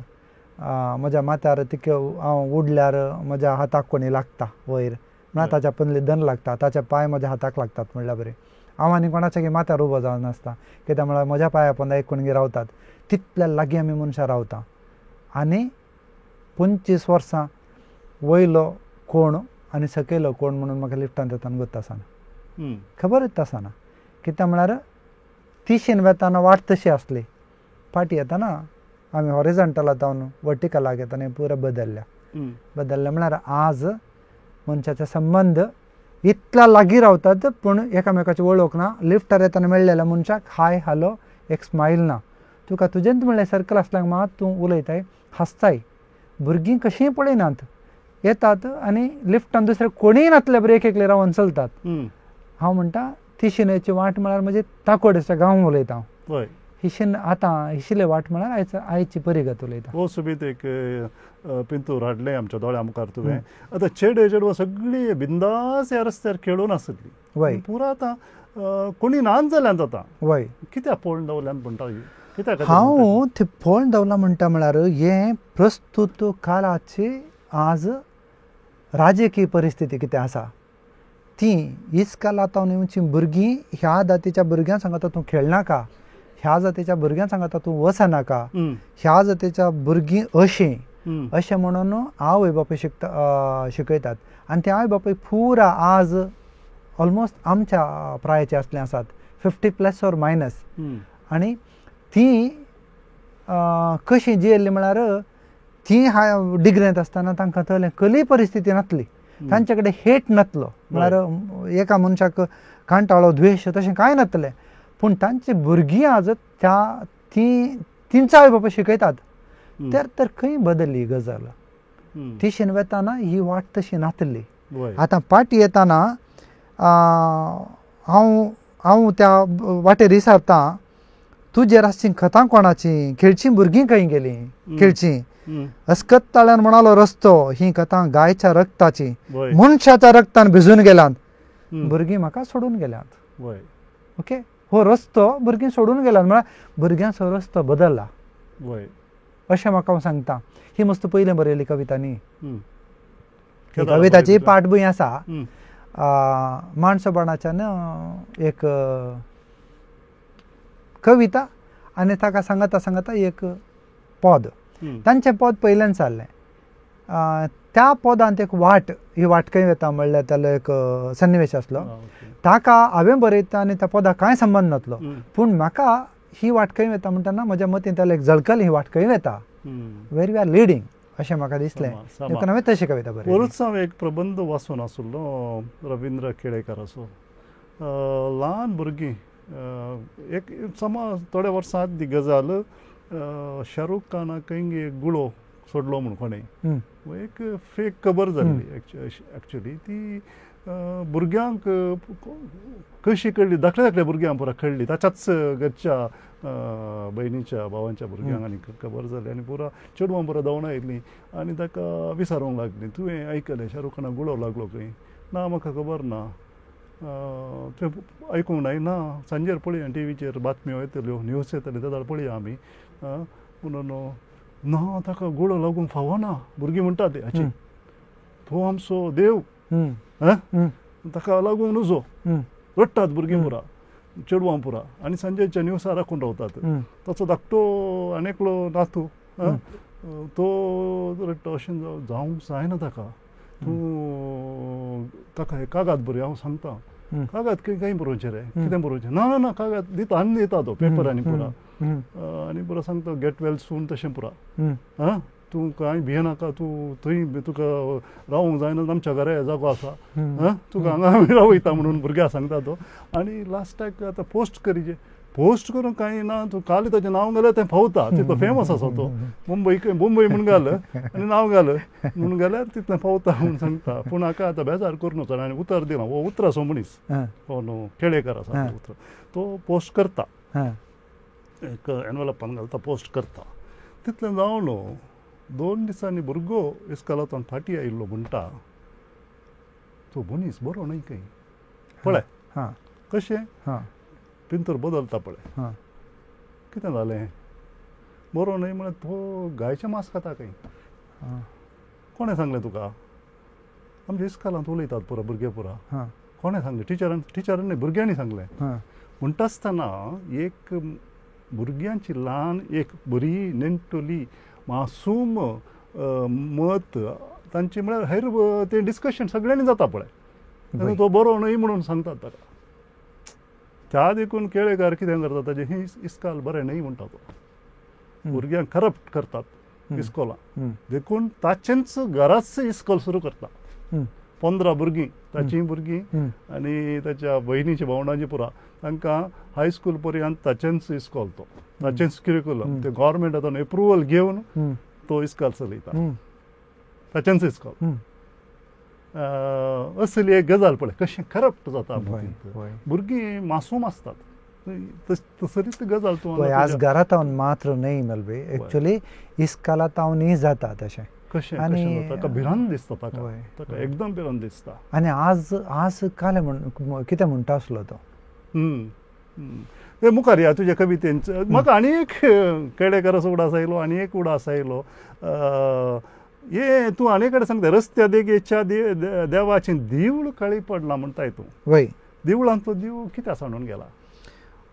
म्हज्या माथ्यार तिके हांव उडल्यार म्हज्या हाताक कोणी लागता वयर, म्हळ्यार ताच्या पयलीं दन लागता, ताचे पांय म्हज्या हाताक लागतात म्हणल्यार बरें. हांव आनी कोणाच्या माथ्यार उबो जावन आसता, कित्याक म्हळ्यार म्हज्या पांया पोंदा एक कोणगी रावतात. तितल्या लागीं आमी मनशां रावता. आनी 25 वर्सां वयलो कोण आनी सकयलो कोण म्हणून म्हाका लिफ्टान येताना गोत्त आसना, खबरच आसना. कित्याक म्हळ्यार तिशीन वेताना वाट तशी आसली, फाटी येताना आमी हॉरिझॉन्टला जावन वर्टिकलाक येताना पुरा बदलल्या. बदलल्या म्हळ्यार आज मनशाचे संबंद इतल्या लागीं रावतात पूण एकामेकाची वळख ना. लिफ्टार येताना मेळ्ळेल्या मनशाक हाय हॅलो एक स्मायल ना. तुका तुजेंच म्हणलें सर्कल आसल्यार मात तूं उलयताय, हांसताय. भुरगीं कशींय पळयनात, येतात आनी लिफ्टान दुसरे कोणीय नातले बरें एक एकले रावन चलतात. हांव म्हणटा तिशिनेची वाट म्हळ्यार म्हजी ताकोडेच्या गांव उलयता हांव. हिशीन आतां हिशिले वाट म्हळ्यार आयची परिगत उलयता. हो सुबीत एक पिंतूर हाडलें आमच्या दोळ्या मुखार तुवें. आतां चेडे चेडवां सगळीं बिंदास ह्या रस्त्यार खेळून आसली, पुरा आतां कोणी नाच जाल्यान आतां. वय, कित्याक पळोवन दवरल्यान म्हणटा? कित्याक हांव ते पळोवन दवरला म्हणटा म्हळ्यार हें प्रस्तूत काळाची आज राजकीय परिस्थिती कितें आसा, ती इस्कालांत येवची भुरगीं ह्या जातीच्या भुरग्यां सांगता तूं खेळनाका, ह्या जातीच्या भुरग्यां सांगता तूं वचनाका, ह्या जातीच्या भुरगीं अशीं अशें म्हणून आवय बापूय शिकता शिकयतात. आनी ते आवय बापूय पुरा आज ऑलमोस्ट आमच्या प्रायचे असले आसात, 50 प्लस ऑर मायनस. आनी ती कशी जियेल्ली म्हळ्यार ती डिग्रेंत आसतना तांकां तसलें कसलीय परिस्थिती नासली, तांचे कडेन हेट नासलो, म्हळ्यार एका मनशाक कांटाळो द्वेश तशें कांय नासलें. पूण तांची भुरगीं आज त्या ती तिंचा आवय बापूय शिकयतात. तर खंय बदल्ली गजाल? तिशेन वेताना ही वाट तशी नासली. आतां पाटी येताना हांव हांव त्या वाटेर विसारतां, तुजेर आसचीं खतां कोणाचीं, खेळचीं भुरगीं खंय गेलीं खेळचीं, अस्कत ताळ्यान म्हणालो रस्तो, ही कथां गायच्या रक्ताची, मनशाच्या रक्तान भिजून गेल्यात, भुरगीं म्हाका सोडून गेल्यात. ओके, हो रस्तो भुरगीं सोडून गेल्यात म्हळ्यार भुरग्यांचो रस्तो बदल्ला अशें म्हाका हांव सांगता. ही मस्त पयलें बरयली कविता न्ही, कविताची पाठभूंय आसा माणसोबाणाच्यान एक कविता आनी ताका सांगता सांगता एक पद, तांचें पद पयल्यान चाललें. त्या पदांत एक वाट, ही वाट खंय वता म्हणल्यार तालो एक सन्निवेश आसलो, ताका हांवें बरयता आनी त्या पदाक कांय संबंद नासलो, पूण म्हाका ही वाट खंय वता म्हणटना म्हज्या मतीन त्याला एक झळकल, ही वाट खंय वता, वेर we are leading अशें म्हाका दिसलें. देखून हांवें तशी कविता बरयली. वरूच हांव एक प्रबंध वाचून आसलो रविंद्र केळेकाराचो. ल्हान भुरगीं एक समज थोड्या वर्सां आदली गजाल, शाहरुख खानाक खंय एक गुळो सोडलो म्हूण कोणें, एक फेक खबर जाल्ली एक्चुअली. ती भुरग्यांक कशी कळ्ळी, धाकल्या धाकल्या भुरग्यांक पुरा कळ्ळी, ताच्याच घरच्या भयणीच्या भावांच्या भुरग्यांक आनी खबर जाली आनी पुरा चेडवां पुरा धांवणां आयलीं आनी ताका विचारूंक लागलीं, तुवें आयकलें शाहरुख खानाक गुळो लागलो खंय? ना म्हाका खबर ना. तुवें आयकूंक नाय? ना. सांजेर पळया टिवीचेर बातम्यो येतल्यो, न्यूज येतल्यो, तेदोळ पळया आमी. म्हणून ना ताका गुळो लागूंक फावना, भुरगीं म्हणटा ती हाची, तो आमचो देव, ताका लागूंक नुजो. रडटात भुरगीं पुरा, चेडवां पुरा, आनी सांजेच्या न्यूजार राखून रावतात. ताचो धाकटो आनी एकलो नातू तो रडटा, अशें जावंक जायना ताका, तूं ताका हे कागाद बरय, हांव सांगता. कागाद खंय बरोवचें रे, कितें बरोवचें? ना ना ना कागाद दिता, आनी दिता तो पेपर आनी पुरा, आनी पुरा सांगता गेट वेल सून तशें पुरा, आं तूं कांय भियेनाका, तूं थंय तुका रावंक जायना, आमच्या घरा जागो आसा, आं तुका हांगा आमी रावयता म्हणून भुरग्यांक सांगता तो. आनी लास्टाक आतां पोस्ट करीजे, पोस्ट करूंक कांय ना, तूं काल ताचें नांव घाल्यार तें पावता, तितलो फेमस आसा तो, मुंबय मुंबय म्हूण घाल आनी नांव घाल म्हूण घाल्यार तितलें पावता म्हूण सांगता. पूण हाका आतां बेजार करून वचना आनी उतर दिलां, हो उतराचो मनीस, हो न्हू केळेकार आसा उतर, तो पोस्ट करता, एक एनवलपान घालता, पोस्ट करता. तितलें जावन 2 दिसांनी भुरगो इस्कोलांतल्यान फाटीं आयिल्लो म्हणटा, तो मनीस बरो न्हय खंय, पळय कशें पिंतर बदलता पळय, कितें जालें, बरो न्हय म्हळ्यार तो गायचें मांस खाता खंय. कोणें सांगलें तुका? आमच्या इस्कोलांत उलयतात पुरा भुरगे पुरा. कोणें सांगलें? टिचरान, टिचरान न्हय भुरग्यांनी सांगलें. म्हणटा आसतना एक भुरग्यांची ल्हान एक बरी नेण्टुली मासूम मत तांची, म्हळ्यार हेर तें डिस्कशन सगळ्यांनी जाता पळय, तो बरो न्हय म्हणून सांगतात ताका. त्या देखून केळेकार कितें करता, ताजें ही इस्काल बरें न्हय म्हणटा तो, भुरग्यांक करप्ट करतात इस्कोलां, देखून ताचेंच घराच इस्कोल सुरू करता. 15 भुरगीं, ताचीं भुरगीं आनी ताच्या भयणीची भावंडांची पुरा, तांकां हायस्कूल पर्यंत ताचेंच इस्कोल, तो ताचेंच क्युरिकुलम, ते गव्हर्मेंट आतां एप्रुवल घेवन तो इस्कोल चलयता, ताचेंच इस्कोल. असली एक गजाल पळय कशें करप्ट जाता, भुरगीं मासूम आसतात, तसलीच गजाल तूं आज घरांत मात्र न्हय मेलबी, एक्चुअली इस्कोलांतूय जाता तशें. कशें कशें ताका भिरांत दिसता, ताका ताका एकदम भिरांत दिसता. आनी आज आज काल म्हण कितें म्हणटा आसलो तो. ते मुखार या तुज्या कवितेन म्हाका आनी एक केळेकाराचो उडास आयलो, आनी एक उडास आयलो, ये तूं आनी कडेन सांगता रस्त्या देगेच्या देवाचें देवूळ काळी पडलां म्हणटाय तूं. वय, देवळांतलो देव कित्याक सांडून गेला?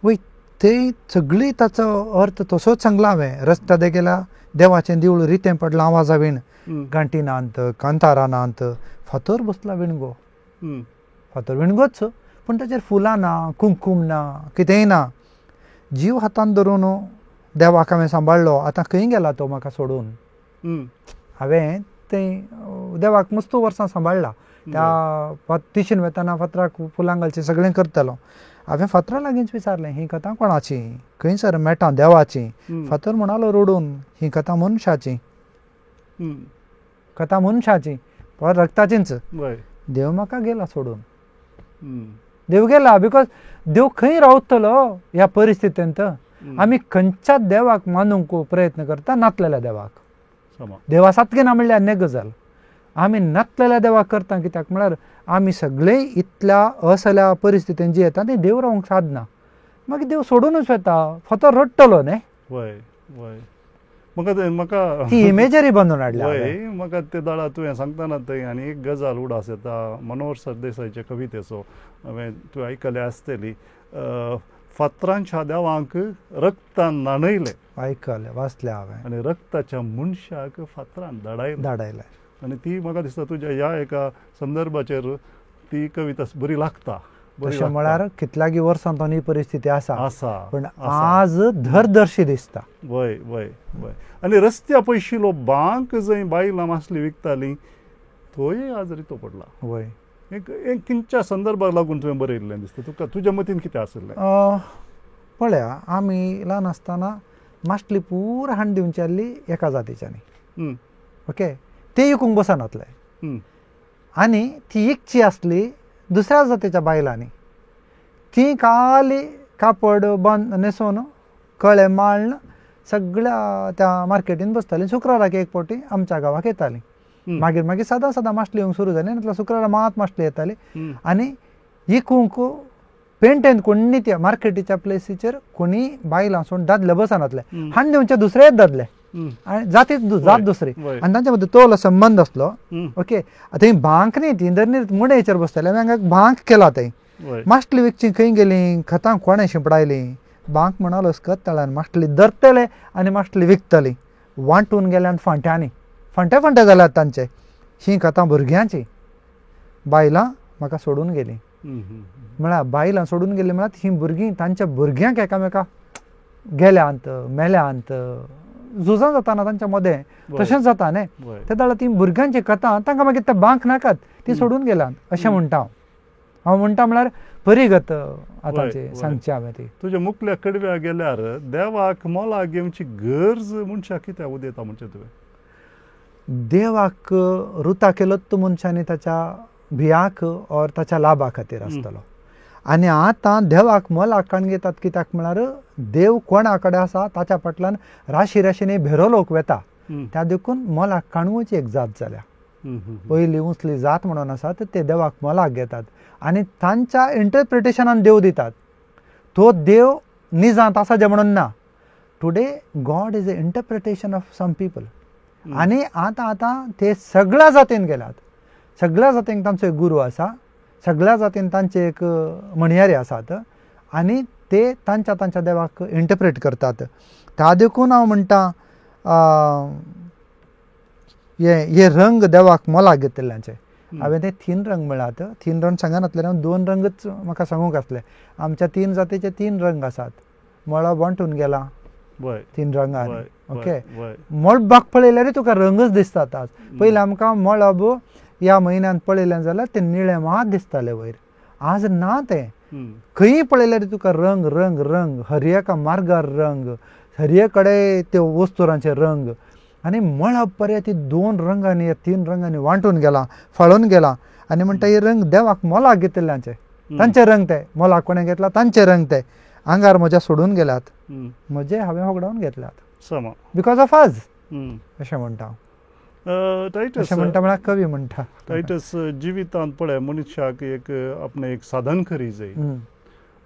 वय, ते सगळी ताचो अर्थ तसोच सांगला हांवें. रस्त्या देगेल्या देवाचें देवूळ रितें पडलां आवाजा वीण, गांठी नात, कांतारां नात, फातर बसला विणगो, फातर विणगोच, पूण ताचेर फुलां ना, कुंकूम ना, कितेंय ना. जीव हातान धरून देवाक हांवें सांबाळ्ळो, आतां खंय गेला तो म्हाका सोडून? हांवें थंय देवाक मस्त वर्सां सांबाळ्ळा, त्या तिशीन वेताना फातराक फुलां घालचीं सगळें करतालो. हांवें फातरा लागींच विचारलें, ही कथा कोणाची, खंयसर मेटां देवाची? फातर म्हणालो रडून, ही कथा मनशाची, कथा मनशाची, परत रक्ताचीच. देव म्हाका गेला सोडून, देव गेला, because देव खंय रावतलो ह्या परिस्थितींत? आमी खंयच्या देवाक मानूंक प्रयत्न करता? नातलेल्या देवाक. देव आसात की ना म्हणल्यार अन्य गजाल, आमी नातलेल्या देवाक करता. कित्याक म्हळ्यार आमी सगळे इतल्या असल्या परिस्थितीन जी येता ती देव रावंक सादना, मागीर देव सोडूनच वता, फक्त रडटलो न्ही. वय वय, म्हाका ती इमेजरी बांदून हाडल्या. वय, म्हाका ते दाडा तुवें सांगतना थंय आनी एक गजाल उडास येता मनोहर सरदेसायचे कवितेचो, हांवें तुवें आयकल्या आसतली, फातरांच्या देवांक रक्तान न्हाणयलें. आयकलें, वाचलें हांवें. आनी रक्ताच्या मनशाक फातरान धाडायलें धाडायलें. आनी ती म्हाका दिसता तुज्या ह्या एका संदर्भाचेर ती कविता बरी लागता. तशें म्हळ्यार कितल्यागी वर्सां तो ही परिस्थिती आसा आसा, पूण आज धरदर्शी दिसता. वय वय वय. आनी रस्त्या पयशिलो बांक जंय बायलां मासली विकताली थंय आज रितो पडला. वय, एक खंयच्या संदर्भाक लागून तुवें बरयल्लें दिसता तुका, तुज्या मतीन कितें आशिल्लें? पळया, आमी ल्हान आसतना मासली पुरा हांड दिवची आहली एका जातीच्यांनी, ओके, ते विकूंक बसनातले, आनी ती विकची आसली दुसऱ्या जातीच्या बायलांनी. ती खाली कापड बांद न्हेसोवन कळे माळ्ण सगळ्या त्या मार्केटीन बसताली. शुक्राराक एक फावटी आमच्या गांवाक येताली. मागीर मागीर सदां सदां मासली येवंक सुरू जाली, नातल्यार शुक्रारा मात मासली येताली. आनी विकूंक पेंटेन कोणी त्या मार्केटीच्या प्लेसीचेर कोणी बायलां सोडून दादले बसनातले, हांड दिवचे दुसरेच दादले, आनी जातीच जात दुसरी, आनी तांच्या मदीं तोलो संबंद आसलो. ओके, थंय बांक न्ही, ती दर मुणेचेर बसताले, आमी हांगा बांक केला. थंय मासली विकची खंय गेली, खतां कोणें शिंपडायली? बांक म्हणालो अस्कत तळ्यान मासली धरतले आनी मासली विकतली, वांटून गेल्यान फांट्यांनी, फांटे फांटे जाल्यात तांचे. ही कथां भुरग्यांची. बायलां म्हाका सोडून गेलीं, म्हळ्यार बायलां सोडून गेलीं म्हळ्यार हीं भुरगीं तांच्या भुरग्यांक एकामेका गेल्यांत, मेल्यांत, झुजां जाताना तांच्या मदें तशेंच जाता न्ही. ते जाल्यार ती भुरग्यांची कथा तांकां मागीर ते बांक नाकात, ती सोडून गेल्यात अशें म्हणटा हांव. हांव म्हणटा म्हळ्यार परिगत आतांची सांगची हांवें ती. तुज्या मुखल्या कडव्या गेल्यार देवाक मोलाक घेवची गरज मनशाक कित्याक उदयता म्हणचें तुवें? देवाक रुता केलो तो मनशांनी ताच्या भियाक ओर ताच्या लाभा खातीर आसतलो. आनी आतां देवाक मोलाक काण घेतात कित्याक म्हळ्यार देव कोणा कडेन आसा ताच्या फाटल्यान राशी राशींनी भेरो लोक वेता, त्या देखून मोलाक काणवची एक जात जाल्या. पयली उंचली जात म्हणून आसा ते देवाक मोलाक घेतात आनी तांच्या इंटरप्रिटेशनान देव दितात. तो देव निजांत आसा जें म्हणून ना. Today God is a interpretation of some people. आनी आतां आतां ते सगळ्या जातीन गेल्यात, सगळ्या जातींक तांचो एक गुरू आसा, सगळ्या जातीन तांचे एक म्हणयारे आसात आनी ते तांच्या तांच्या देवाक इंटरप्रेट करतात. त्या देखून हांव म्हणटा हे रंग देवाक मोलाक घेतिल्ल्यांचे. हांवें ते तीन रंग म्हळ्यात, तीन रंग सांगनातले, हांव दोन रंगच म्हाका सांगूंक आसले. आमच्या तीन जातीचे तीन रंग आसात. मळब वांटून गेला तीन रंगांनी. ओके, मळबाक पळयल्यार तुका रंगच दिसतात. आज पयलीं आमकां मळब ह्या म्हयन्यांत पळयलें जाल्यार ते निळे मात दिसताले वयर, आज ना तें. खंय पळयल्यार तुका रंग रंग रंग, हर एका मार्गार रंग, हर कडेन ते वस्तुरांचे रंग. आनी मळब पर्यंत ती दोन रंगांनी तीन रंगांनी वांटून गेला, फाळून गेला. आनी म्हणटा हे रंग देवाक मोलाक घेतिल्ल्यांचे, तांचे रंग ते मोलाक कोणें घेतला तांचे रंग ते आंगार म्हज्या सोडून गेल्यात, म्हजे हांवें होगडावन घेतल्यात because of आज, अशें म्हणटा हांव. अशें म्हणटा म्हळ्यार कवी म्हणटा. टायटस, जिवितांत पळय मनशाक एक आपणें एक साधन करी जाय,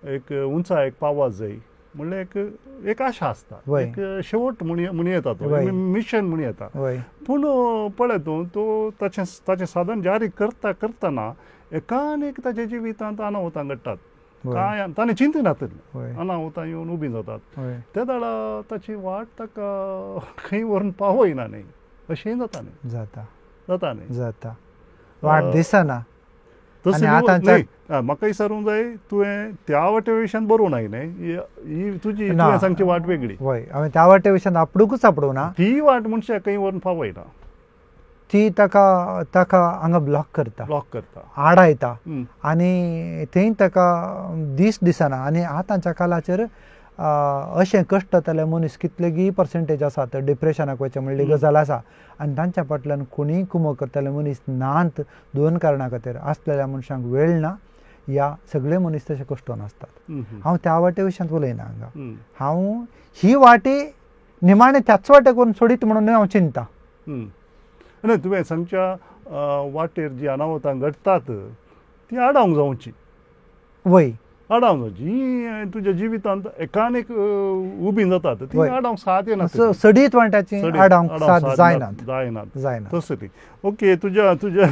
एक उंचायेक पावा जाय म्हणल्यार एक एक आशा आसता, एक शेवट म्हण येता, तो मिशन म्हण येता. पूण पळय तूं तो ताचें ताचें साधन जारी करता करतना एकान एक ताच्या जिवितांत अनाहुतां घडटात. काय ताणें चिंतनातलें अनाहुतां येवन उबीं जातात. त्या वेळार ताची वाट ताका खंय व्हरून पावयना न्ही, अशेंय जाता न्ही. जाता जाता न्ही, जाता वाट दिसना. तशें न्ही, म्हाका विचारूंक जाय तुवें त्या वाटे विशयान बरोवंक नाय न्ही, ही तुजी तुवें सांगची वाट वेगळी. वय, हांवें त्या वाटे विशयान आपडूकच आपडूं ना. ती वाट मनशाक खंय व्हरून पावयना, ती ताका ताका हांगा ब्लॉक करता, ब्लॉक करता, आडायता आनी थंय ताका दीस दिसना. आनी आतांच्या काळाचेर अशें कश्ट जातले मनीस कितलेगी पर्संटेज आसात डिप्रेशनाक वयचें म्हणली गजाल आसा आनी तांच्या फाटल्यान कोणीय कुमो करतले मनीस नात. दोन कारणां खातीर आसलेल्या मनशांक वेळ ना, या सगळे मनीस तशे कश्टोन आसतात. हांव त्या वाटे विशयांत उलयना हांगा, हांव ही वाटे निमाणें त्याच वाटे करून सोडीत म्हणून हांव चिंता. न्हय, तुवें सांगच्या वाटेर जी अनावतां घडटात ती आडावंक जावची. वय, आडावंक जावची. ही तुज्या जिवितांत एकान एक उबी जातात ती आडावंक साथ येना, सडीत वाट्याची आडावंक साथ जायना, जायना जायना तसली. ओके, तुज्या तुज्या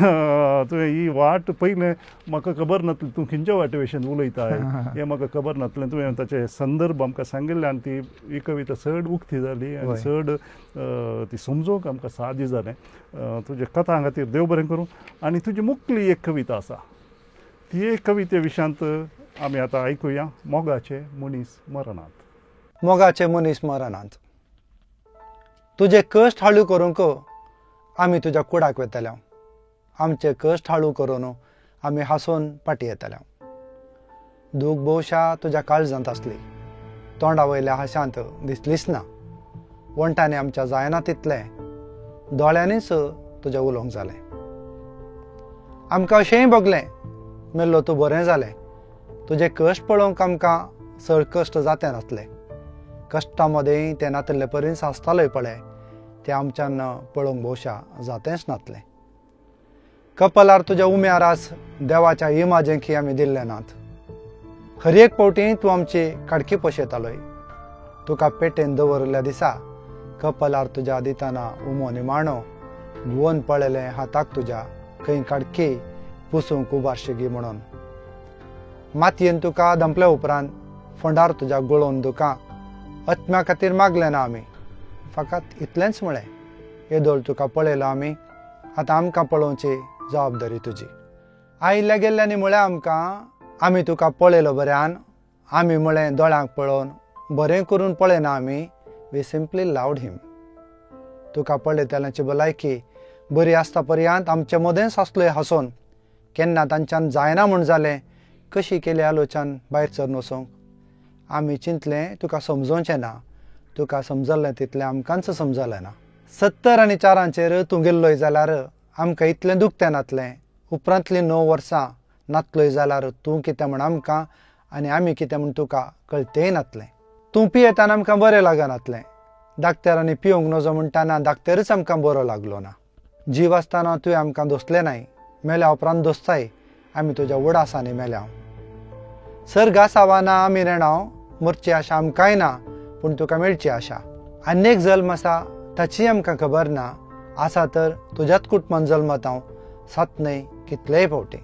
तुवें ही वाट पयलें म्हाका खबर नासली, तूं खंयच्या वाटे विशीं उलयताय हें म्हाका खबर नासलें. तुवें ताचे संदर्भ आमकां सांगिल्ले आनी ती ही कविता चड उक्ती जाली आनी चड ती समजूंक आमकां सादी जालें. तुज्या कथां खातीर देव बरें करूं. आनी तुजी मुखली एक कविता आसा, ती एक कविते विशयांत आमी आतां आयकुया. मोगाचे मनीस मरणात. मोगाचे मनीस मरणात. तुजे कश्ट हाळू करूंक आमी तुज्या कुडाक वेतले, आमचे कश्ट हाळू करून आमी हांसून फाटीं येतले. दूख भोवशा तुज्या काळजांत आसली, तोंडा वयल्या हांशांत दिसलीच ना. वण्टांनी आमच्या जायना तितलें दोळ्यांनीच तुजें उलोवंक जालें. आमकां अशेंय भोगलें मेल्लो तूं बरें जालें. तुजे कश्ट पळोवंक आमकां चड कश्ट जाते नासले. कश्टां मदें तें नातले परीन आसतालोय पळय, तें आमच्यान पळोवंक भोवशा जातेंच नातलें. कपलार तुज्या उम्यार आस देवाच्या इमाजेंकी आमी दिल्ले नात. हर एक फावटी तूं आमची काडकी पोशेतालोय. तुका पेटेन दवरिल्ल्या दिसा कपलार तुज्या दिताना उमो निमाणो गुवन पळयलें हाताक तुज्या खंय काडकी पुसूंक उबारशेगी म्हणून. मातयेन तुका दंपल्या उपरांत फोंडार तुज्या गळोवन दुकां आत्म्या खातीर मागलें ना आमी, फकत इतलेंच म्हळें येदोळ तुका पळयलो आमी, आतां आमकां पळोवची जबाबदारी तुजी. आयिल्ल्या गेल्ल्यांनी म्हळें आमकां आमी तुका पळयलो बऱ्यान, आमी म्हळें दोळ्यांक पळोवन बरें करून पळयना आमी. We simply loved him. तुका पळयतल्यांची भलायकी बरी आसता पर्यंत आमचे मदेंच आसलोय हांसून. केन्ना तांच्यान जायना म्हूण जालें, कशी केली आलोचन भायर सरून वचूंक. आमी चिंतलें तुका समजोवचें ना, तुका समजलें तितलें आमकांच समजलें ना. 74 तूं गेल्लोय जाल्यार आमकां इतलें दुखतें नातलें. उपरांतलीं 9 वर्सां नातलोय जाल्यार तूं कितें म्हण आमकां आनी आमी कितें म्हण तुका कळतेय नातलें. तूं पियेताना आमकां बरें लागनातलें. डाक्टरांनी पिवंक नजो म्हणटाना डाक्टरच आमकां बरो लागलो ना. जीव आसतना तुवें आमकां दोसलें नाय, मेल्या उपरांत दोस्ताय आमी तुज्या उडासांनी मेल्या. सर्ग आसावा ना आमी रेणाव, मरची आशा आमकांय ना पूण तुका मेळची आशा. आनी एक जल्म आसा ताची आमकां खबर ना, आसा तर तुज्याच कुटुंबान जल्मत हांव सात न्हय कितलेय फावटी.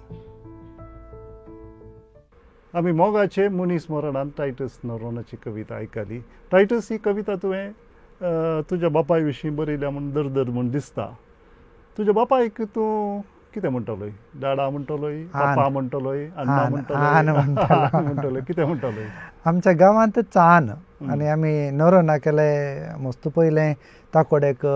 आमी मोगाचे मनीस मरणान टायटस नरोनाची कविता आयकली. टायटस, ही कविता तुवें तुज्या बापाय विशीं बरयल्या म्हूण दर म्हूण दिसता. तुज्या बापायक तूं कितें म्हणटलोय? डाडा म्हणटलोय, पापा म्हणटलोय, अण्णा म्हणटलोय, म्हणटलोय कितें म्हणटलोय? आमच्या गांवांत चान आनी आमी नरोना केले मस्त पयलें ताकोडेक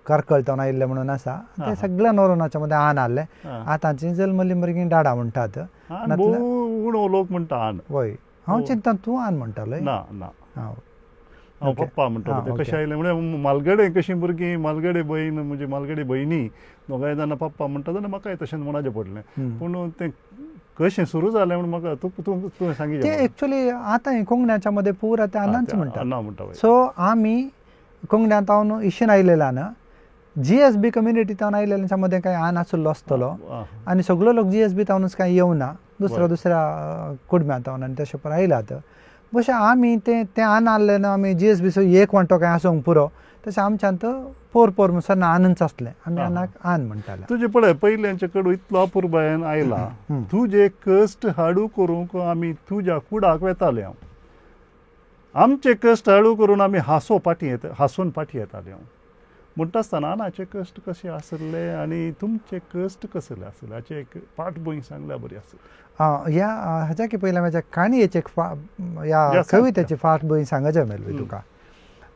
कारकळतावन आयिल्लें म्हणून आसा ते सगळ्या नरोनाच्या मदें आन आहलें. आतांची जल्मल्ली भुरगीं डाडा म्हणटात. लोक म्हणटा आन. वय, हांव चिंता तूं आन म्हणटालोय. ना ना, हांव पप्पा म्हणटालो. ते कशें आयलें म्हळ्यार मालगडे कशीं भुरगीं, मालगडे भयण, म्हजी मालगडे भयणी दोगांय जाणां पप्पा म्हणटा जाल्यार म्हाकाय तशें म्हणचें पडलें. पूण तें कशें सुरू जालें म्हूण म्हाका तूं तुवें सांगिल्लें. तें एक्चुअली आतां कोंकण्याच्या मदें पुरा तें अण्णाच म्हणटा. अण्णा म्हणटा. सो आमी कोंकण्यांत हांव इशेन आयलेला ना, जी एस बी कम्युनिटी तावन आयलेल्यांच्या मदें कांय आन आशिल्लो आसतलो आनी सगळो लोक जी एस बी तावनूच कांय येवना, दुसऱ्या दुसऱ्या कुडम्या तावन आनी तशें पण आयल्यात. बशें आमी तें तें आन आहलें न्हू आमी जी एस बी एक वांटो काय आसूंक पुरो तशें आमच्यांत पोर पोर म्हणसर आनच आसलें आमी आनाक आन म्हणटाले. तुजे पळय पयल्यांचे कडू इतलो अपुरबायेन आयला तुजे कश्ट हाडू करूंक आमी तुज्या कुडाक वेताले हांव आमचे कश्ट हाडू करून आमी हांसो पाटी येता हांसून पाटी येताले हांव म्हणटा आसतना आनाचे कश्ट कशे आसले आनी तुमचे कश्ट कसले आसले हाचे एक पाठभूंय सांगल्यार बरी आसली. ह्या हाच्या की पयलीं म्हाज्या काणयेचे ह्या कवितेची फाटभूंय सांगचे मेळ्ळी तुका.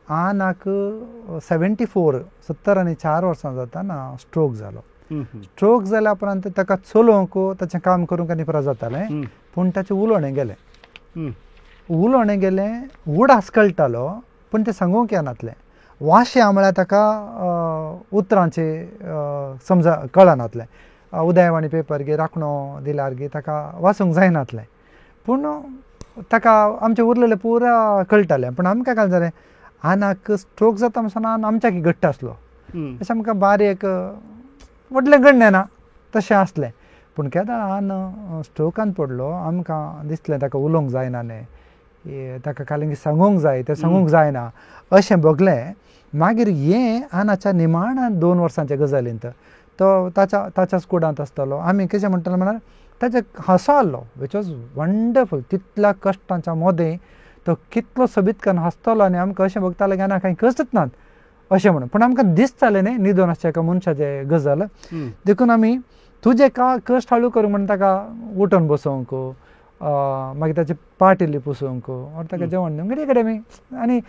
आनाक 74 74 वर्सां जाताना स्ट्रोक जालो. स्ट्रोक जाल्या उपरांत ताका चलोवंक ताचें काम करूंक आनी पुरो जातालें पूण ताचें उलोवणें गेलें उलोवणें गेलें उडास कळटालो पूण तें सांगूंक येनातलें वाशे म्हळ्यार ताका उतरांचे समजा कळनातलें उदयवाणी पेपर गे राखणो दिल्यार गे ताका वाचूंक जायनातलें पूण ताका आमचें उरलेलें पुरा कळटालें. पूण आमकां काय जालें आनाक स्ट्रोक जाता म्हणसर आन आमच्याकी घट्ट आसलो अशें आमकां बारीक व्हडलें गण्णें ना तशें आसलें. पूण केदाळ आन स्ट्रोकान पडलो आमकां दिसलें ताका उलोवंक जायना न्ही ताका कालिंग सांगूंक जाय तें सांगूंक जायना अशें भोगलें. मागीर हें आनाच्या निमाण्या 2 वर्सांच्या गजालींत तो ताच्या ताच्याच कुडांत आसतालो. आमी कशें म्हणटाले म्हळ्यार ताचे हांसो आहलो which was wonderful. तितल्या कश्टांच्या मदें तो कितलो सोबीत करून हांसतलो आनी आमकां अशें भोगतालें की ना कांय कश्टच नात अशें म्हणून. पूण आमकां दिसतालें न्ही न्हिदून आसचें एका मनशाचें गजाल देखून आमी तुजें का कश्ट हाडू करूं म्हणून ताका उठोवन बसोवंक मागीर ताची पाट इल्ली पुसूंक ओर ताका जेवण दिवंक कितें कडेन आमी आनी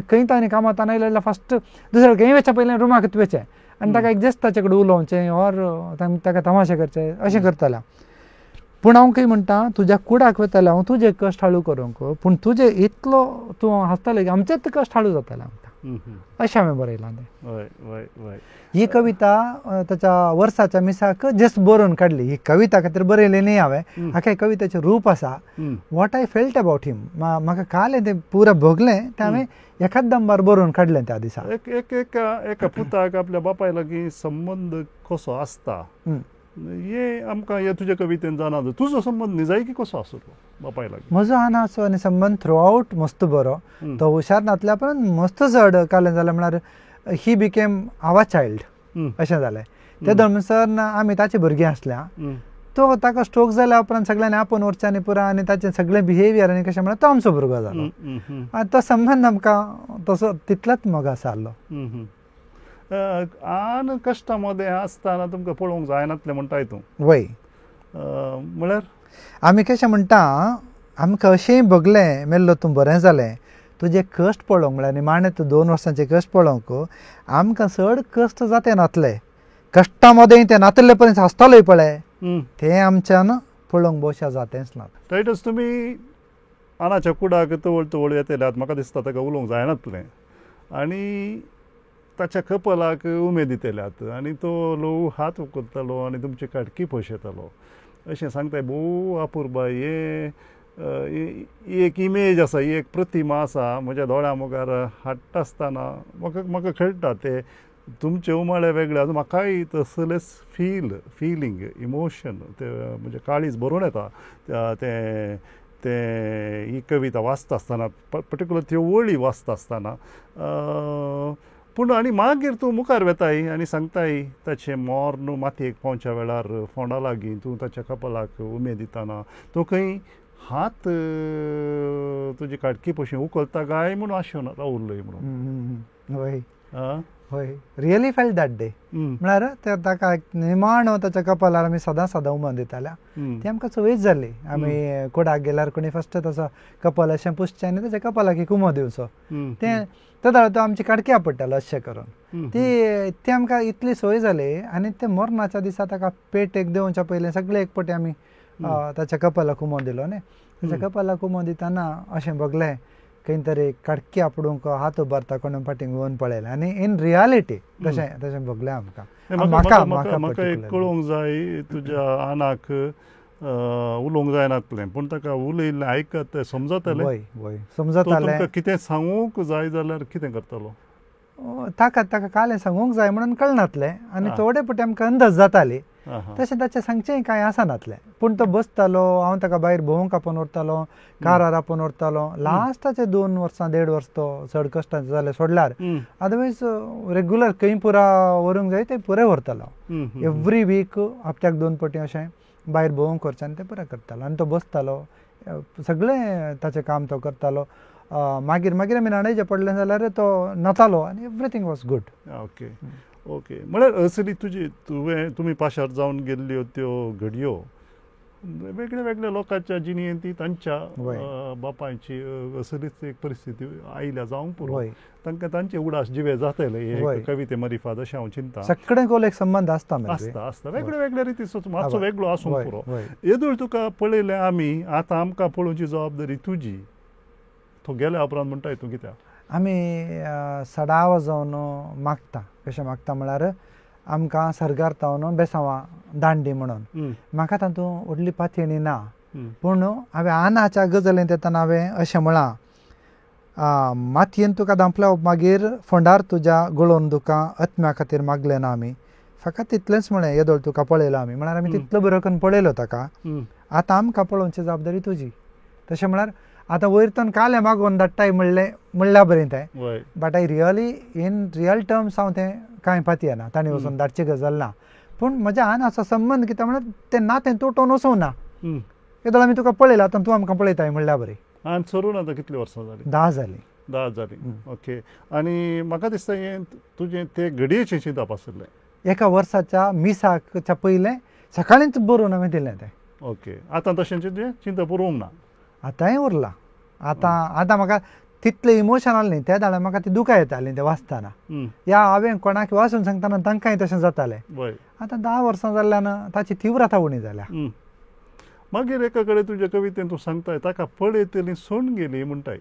खंय तो आनी कामांत आयलें जाल्यार फस्ट दुसऱ्या खंय वचच्या पयलीं रुमाकच वचचें आनी ताका एक जस्ट ताचे कडेन उलोवचें ओर ताका तमाशे करचे अशें करतालें. पूण हांव कितें म्हणटा तुज्या कुडाक वतालें हांव तुजे कश्ट हाडू करूंक पूण तुजे इतलो तूं हांसतालें की आमचेच कश्ट हाडू जातालें आमकां अशें हांवें बरयलां तें. ही कविता ताच्या वर्साच्या मिसाक जस्ट बरोवन काडली. ही कविता खातीर बरयली न्ही हांवें हाका कवितेचें रूप आसा. What I felt about him म्हाका काल तें पुरा भोगलें तें हांवें एकाच दंबार बरोवन काडलें त्या दिसा. एक एका पुताक आपल्या बापाय लागीं संबंद कसो आसता हे आमकां हे तुज्या कवितेन जाणा. तुजो संबंद निजायकी कसो आसलो बापाय लागीं? म्हजो आनाचो आनी संबंद थ्रू आवट मस्त बरो. तो हुशार नातल्या उपरांत मस्त चड कालें जालें म्हळ्यार ही बिकेम our child अशें जालें. ते म्हणसर आमी ताची भुरगीं आसल्या. तो ताका स्ट्रोक जाल्या उपरांत सगळ्यांनी आपोवन व्हरचें आनी पुरा आनी ताचें सगळें बिहेवियर आनी कशें म्हळ्यार तो आमचो भुरगो जालो आनी तो संबंद आमकां तसो तितलोच मोग आसलो. आन कश्टा मदें आसतना तुमकां पळोवंक जायनातलें म्हणटाय तूं? वय म्हळ्यार आमी कशें म्हणटा आमकां अशेंय भोगलें मेल्लो तूं बरें जालें तुजें कश्ट पळोवंक म्हळ्यार निमाणें तूं 2 वर्सांचे कश्ट पळोवंक आमकां चड कश्ट जाते नातले कश्टां मदें तें नातले पर्यंत हांसतालोय पळय तें आमच्यान पळोवंक भोवशा जातेंच ना. टायटस तुमी आनाच्या कुडाक तवळ तवळ येतल्यात म्हाका दिसता ताका उलोवंक जायनातलें आनी ताच्या कपलाक उमेद दितल्यात आनी तो ल्हवू हात उखलतालो आनी तुमचे काडकी पोशेतालो अशें सांगताय. भोव अपुरबाय हे एक इमेज आसा ही एक प्रतिमा आसा म्हज्या दोळ्यां मुखार हाडटा आसतना म्हाका म्हाका कळटा ते तुमचे उमाळे वेगळे आसा म्हाकाय तसलेच फिलींग इमोशन ते म्हणजे काळीज भरून येता तें तें ही कविता वाचता आसतना पर्टिकुलर त्यो वळी वाचता आसतना. पूण आनी मागीर तूं मुखार वेताय आनी सांगताय ताचें मोर्न मातयेक पावच्या वेळार फोंडा लागीं तूं ताच्या कपलाक उमेद दितना तो खंय हात तुजी काडकी पशी उखलता काय म्हणून आशेवन रावलोय म्हणून. वय हय रियली फेल्ट that day म्हळ्यार ते ताका निमाणो ताच्या कपालार आमी सदां सदां उमो दिताल्या ती आमकां संवयच जाली. आमी कोडाक गेल्यार कोणी फस्ट तसो कपाल अशें पुसचें आनी ताच्या कपालाक एक उमो दिवचो तें तेदोळ तो आमची काडकी आपडटालो अशें करून ती ती आमकां इतली संवय जाली. आनी ते मरणाच्या दिसा ताका पेटेक देंवच्या पयलीं सगळे एक पटी आमी ताच्या कपालाक उमो दिलो न्ही. ताच्या कपालाक उमो दितना अशें भोगलें खंय तरी काडकी आपडूंक हात उबारता कोण फाटीं घेवन पळयलें आनी इन रियालिटी तशें तशें भोगलें आमकां. म्हाका म्हाका एक कळोवंक जाय तुज्या आनाक उलोवंक जायनातलें पूण ताका उलयल्लें आयकत समजतालें? वय वय समजतालें. कितें सांगूंक जाय जाल्यार कितें करतालो? ताका ताका कालें सांगूंक जाय म्हणून कळनातलें आनी थोडे पटी आमकां अंदाज जाताली. तशें ताचें सांगचें कांय आसनातलें. पूण तो बसतालो, हांव ताका भायर भोंवंक आपोवन व्हरतालो, कारार आपोवन व्हरतालो. लास्टाचे 2 वर्सां 1.5 वर्स तो चड कश्टांचें जालें सोडल्यार, अदरवायज रेगुलर खंय पुरा व्हरूंक जाय ते पुराय व्हरतालो. एवरी वीक हप्त्याक 2 पटी अशें भायर भोंवंक व्हरचें आनी तें पुराय करतालो. आनी तो बसतालो, सगळें ताचें काम तो करतालो. मागीर मागीर आमी न्हाणयचें पडलें जाल्यार तो न्हातालो आनी everything was good. Okay okay. म्हळ्यार असली तुजी तुवें तुमी पाशार जावन गेल्ल्यो त्यो घडयो वेगळ्या वेगळ्या लोकांच्या जिणेंत ती तांच्या बापायची असलीच एक परिस्थिती आयल्या जावंक पुरो, तांकां तांचे उडास जिवे जातले हे कविते मारिफात अशें हांव चिंता. सगळें एक संबंद आसता आसता आसता वेगळे वेगळे रितीचो मातसो वेगळो आसूंक पुरो. येदोळ तुका पळयलें आमी, आतां आमकां पळोवची जबाबदारी तुजी. तो गेल्या उपरांत म्हणटाय तूं कित्याक आमी सडाव जावन मागता. कशें मागता म्हळ्यार आमकां सरकार तावन बेसांवां दांडी म्हणून. म्हाका तातूंत व्हडली पातयेणी ना, पूण हांवें आनाच्या गजलेंत येतना हांवें अशें म्हळां, मातयेन तुका धांपल्या मागीर फोंडार तुज्या गळोवन दुकां आत्म्या खातीर मागलें ना आमी, फकत तितलेंच म्हळें येदोळ तुका पळयलो आमी. म्हळ्यार आमी तितलो बरो करून पळयलो ताका, आतां आमकां पळोवची जबाबदारी तुजी. तशें म्हळ्यार आतां वयर तोन कालें मागोवन धाडटाय म्हणलें म्हणल्या बरें तें, but I really in real terms हांव तें कांय पातयेना, तांणी वचून धाडची गजाल ना. पूण म्हज्या आनाचो संबंद कितें म्हळ्यार तें नातें तुटोवन वचूंक ना. येदोळ आमी तुका पळयलां, आतां तूं आमकां पळयताय म्हणल्या बरें. आनी सरून आतां कितलीं वर्सां जालीं? 10 जालीं. 10 जालीं. ओके. आनी म्हाका दिसता हें तुजें ते घडयेचें चिंतप आशिल्लें एका वर्साच्या मिसाकच्या पयलें सकाळींच बरोवन हांवें दिलें तें. ओके. आतां तशें तुजें चिंतप उरूंक ना? आतांय उरलां. आतां आतां म्हाका तितलें इमोशनल न्ही, त्या दाडा म्हाका ती दुकां येतालीं तें वाचतना, या हांवें कोणाक वाचून सांगतना तांकांय तशें जातालें. आतां 10 वर्सां जाल्ल्यान ताची तीव्रता उणी जाल्या. मागीर एका कडेन तुज्या कवितेन तूं सांगताय ताका पळयतली सोडून गेली म्हणटाय,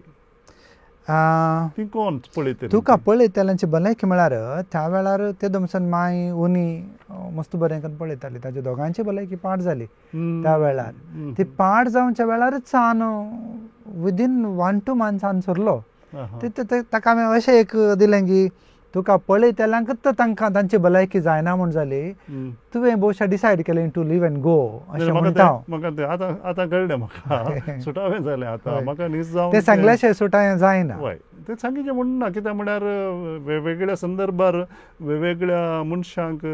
ती कोण पळयतली? तुका पळयतल्यांची भलायकी म्हळ्यार त्या वेळार ते दमसन माय उनी मस्त बरें करून पळयताली, ताच्या दोगांची भलायकी पाड जाली त्या वेळार. ती पाड जावच्या वेळारच आन विदीन 1-2 मंथ्सान सरलो. ताका हांवें अशें एक दिलें की तुका पळयतल्यांकच तांकां तांची भलायकी जायना म्हूण जाली, तुवें भोवशा डिसायड केलें टू लिव एंड गो अशें म्हणटा हांव. म्हाका तें आतां आतां कळ्ळें, म्हाका सुटावें जालें आतां. म्हाका न्हीज जावन तें सांगल्याशें सुटावें जायना. हय, तें सांगचें म्हूण ना, कित्याक म्हळ्यार वेगवेगळ्या संदर्भार वेगवेगळ्या मनशांक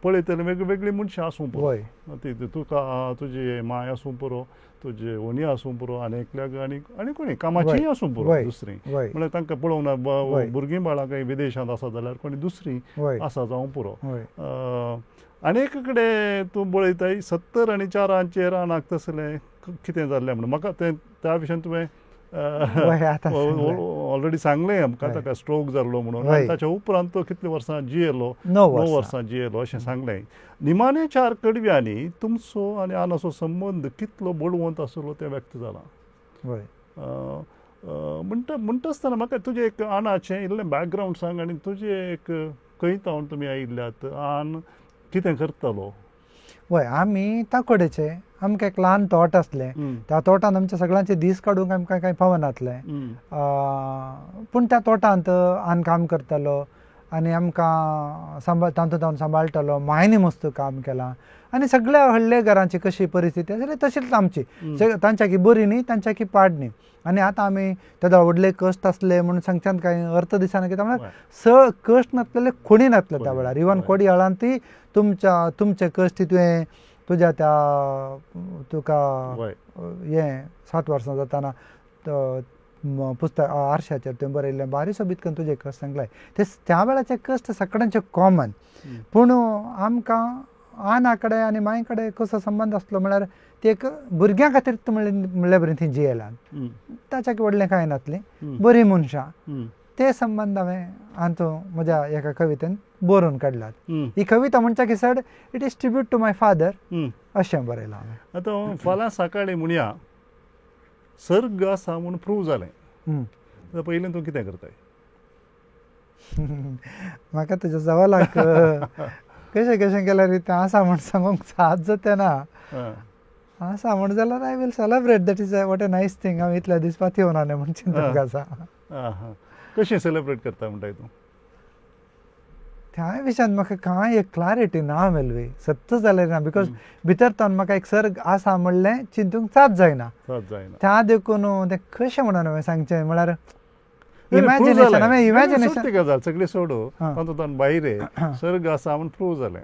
पळयतले वेगवेगळीं मनशां आसूंक पुरो. ती तुका तुजी माय आसूंक पुरो, तुजे व्हनी आसूंक पुरो, आनी एकल्याक आनी आनी कोणी कामाचीय आसूंक पुरो दुसरी. म्हळ्यार तांकां पळोवंक ना, भुरगीं बाळां खंय विदेशांत आसा जाल्यार कोणी दुसरी आसा जावंक पुरो. आनी एक कडेन तूं बळयताय 70 आनी 4 आनाक तसलें कितें जाल्लें म्हणून म्हाका तें त्या विशयान तुवें ऑलरेडी सांगलें आमकां, ताका स्ट्रोक जाल्लो म्हणून. ताच्या उपरांत तो कितलीं वर्सां जियेलो? 9 वर्सां जियेलो अशें सांगलें. निमाणे 4 कडव्यांनी तुमचो आनी आनाचो संबंद कितलो बळवंत आसलो तें व्यक्त जालां. म्हणटा म्हणटा आसतना म्हाका तुजें एक आनाचें इल्लें बॅकग्रावंड सांग, आनी तुजें एक खंय तावन तुमी आयिल्ल्यात, आन कितें करतालो? वय, आमी ताकोडेचे, आमकां एक ल्हान तोट आसलें, त्या तोटांत आमच्या सगळ्यांचे दीस काडूंक आमकां कांय पावनासलें. पूण त्या तोटांत आन काम करतालो आनी आमकां सांबाळ तातूंत हांव सांबाळटालो. मायनी मस्त काम केलां आनी सगळ्या व्हडल्या घरांची कशी परिस्थिती आसली तशीच आमची, तांच्याकी बरी न्ही तांच्याकी पाड न्ही. आनी आतां आमी तेदा व्हडले कश्ट आसले म्हणून सांगच्यान कांय अर्थ दिसना, कित्याक म्हळ्यार कश्ट नासलेले कोणी नासले त्या वेळार. इवन कोडयाळान ती तुमच्या तुमचे कश्ट तुवें तुज्या त्या तुका हें 7 वर्सां जाताना पुस्तक आरशाचेर तुवें बरयल्लें बारी सोबीत करून तुजें कश्ट सांगलाय, ते त्या वेळाचे कश्ट सगळ्यांचे कॉमन. पूण आमकां आना कडेन आनी मांय कडेन कसो संबंद आसलो म्हळ्यार ती एक भुरग्यां खातीर म्हणल्या बरें थंय जियेलान, ताच्या व्हडलें कांय नासलें, बरीं मनशां. ते संबंद हांवें हातूंत म्हज्या एका कवितेन बरोवन काडल्यात. ही कविता म्हणच्या की sir it is tribute to my father अशें बरयलां हांवें. आतां फाल्यां सकाळीं म्हणया सर्ग आसा म्हूण प्रूव जालें, पयलीं तूं कितें करताय? म्हाका तुज्या सवालाक कशें कशें केल्यार तें आसा म्हूण सांगूंक साद जाता ना. आसा म्हूण जाल्यार I will celebrate, that is what a nice thing. हांव इतल्या दीस पातयेवन आसलें म्हूण चिंतूंक आसा. कशें सेलिब्रेट करता म्हणटाय तूं? त्या विशयान म्हाका कांय एक क्लॅरिटी ना मेळवी, सत्य जालें ना, because भितर तावन म्हाका एक सर्ग आसा म्हणलें चिंतूंक साथ जायना. त्या देखून तें कशें म्हणून हांवें सांगचें म्हळ्यार इमॅजिनेशन, हांवें इमॅजिनेशन गजाल सगळी सोडू, तातूंत भायर सर्ग आसा म्हूण प्रूव जालें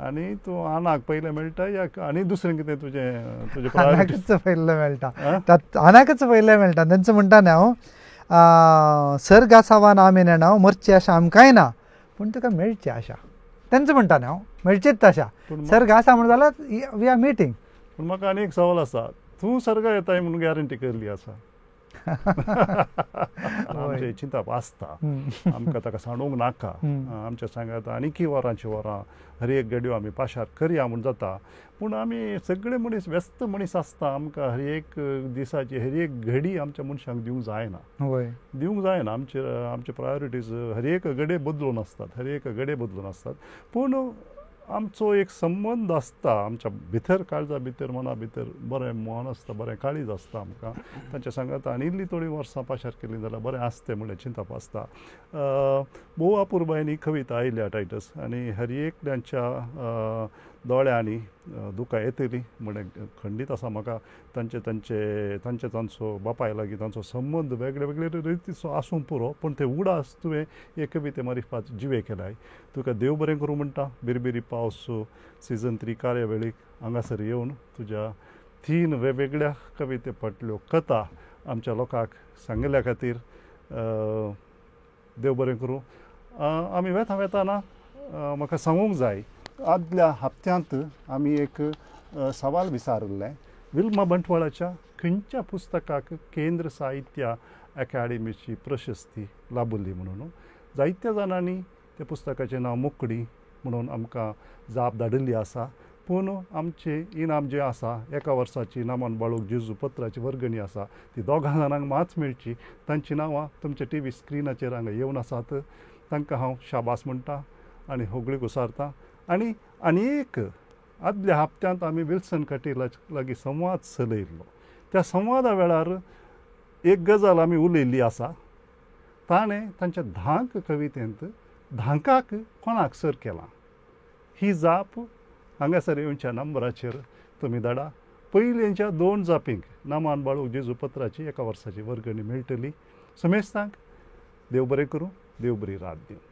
आनी तूं आनाक पयलें मेळटा या आनी दुसरें कितें तुजें तुजें आनाकच पयलें मेळटा, आनाकच पयलें मेळटा. तेंच म्हणटा न्ही हांव, सर्ग आसा वा ना आमी नेणा, मरची आशा आमकांय ना, पूण तुका मेळची आशा. तेंच म्हणटा न्ही हांव, मेळचीच आशा. सर्ग आसा म्हण जाल्यार we are meeting. पूण म्हाका आनी एक सवाल आसा, तूं सर्गा येताय म्हणून गॅरंटी केल्ली आसा? आमचें चिंतप आसता, आमकां ताका सांडूंक नाका. आमच्या सांगात आनीकय वरांची वरां हर एक घडयो आमी पाशार करया म्हूण जाता, पूण आमी सगळे मनीस व्यस्त मनीस आसता. आमकां हर एक दिसाची हर एक घडी आमच्या मनशांक दिवंक जायना, दिवंक जायना. आमचे आमचे प्रायोरिटीज हर एक घडये बदलून आसतात, हर एक घडये बदलून आसतात. पूण आमचो एक संबंद आसता आमच्या भितर, काळजा भितर, मना भितर बरें मन आसता, बरें काळीज आसता आमकां. तांच्या सांगात आनी इल्ली थोडीं वर्सां पाशार केलीं जाल्यार बरें आसतें म्हणलें चिंतप आसता. भोव अपुरबायेन ही कविता आयल्या टायटस, आनी हर एकल्यांच्या दोळ्यांनी दुकां येतलीं म्हणलें खंडीत आसा म्हाका. तांचे तांचे तांचे तांचो बापाय लागीं तांचो संबंद वेगळे वेगळे रितीचो आसूंक पुरो, पूण ते उडास तुवें हे कविते मारिफात जिवे केलाय. तुका देव बरें करूं म्हणटा. बिरबिरी पावस सिजन 3 कार्यावळीक हांगासर येवन तुज्या 3 वेगवेगळ्या कविते फाटल्यो कथा आमच्या लोकांक सांगिल्ल्या खातीर देव बरें करूं. आमी वेता वेताना म्हाका सांगूंक जाय, आदल्या हप्त्यांत आमी एक सवाल विचारिल्लें, विल्मा बंटवाळाच्या खंयच्या पुस्तकाक केंद्र साहित्य अकादेमीची प्रशस्ती लाभली म्हणून. जायत्या जाणांनी त्या पुस्तकाचें नांव मोकडी म्हणून आमकां जाप धाडिल्ली आसा. पूण आमचें इनाम जें आसा, एका वर्साची नामान बाळूक जेजू पत्राची वर्गणी आसा, ती दोगां जाणांक मात मेळची. तांचीं नांवां तुमच्या टी व्ही स्क्रिनाचेर हांगा येवन आसात. तांकां हांव शाबास म्हणटा आनी होगळीक उसारता. आनी आनी एक आदल्या हप्त्यांत आमी विल्सन कटीला लागीं संवाद चलयल्लो. त्या संवादा वेळार एक गजाल आमी उलयल्ली आसा. ताणें तांच्या धांक कवितेंत धांकाक कोणाक सर केलां ही जाप हांगासर येवच्या नंबराचेर तुमी धाडा. पयलींच्या 2 जापींक नामान बाळूक जेजू पत्राची एका वर्साची वर्गणी मेळटली. समेस्तांक देव बरें करूं, देव बरी रात दिवं.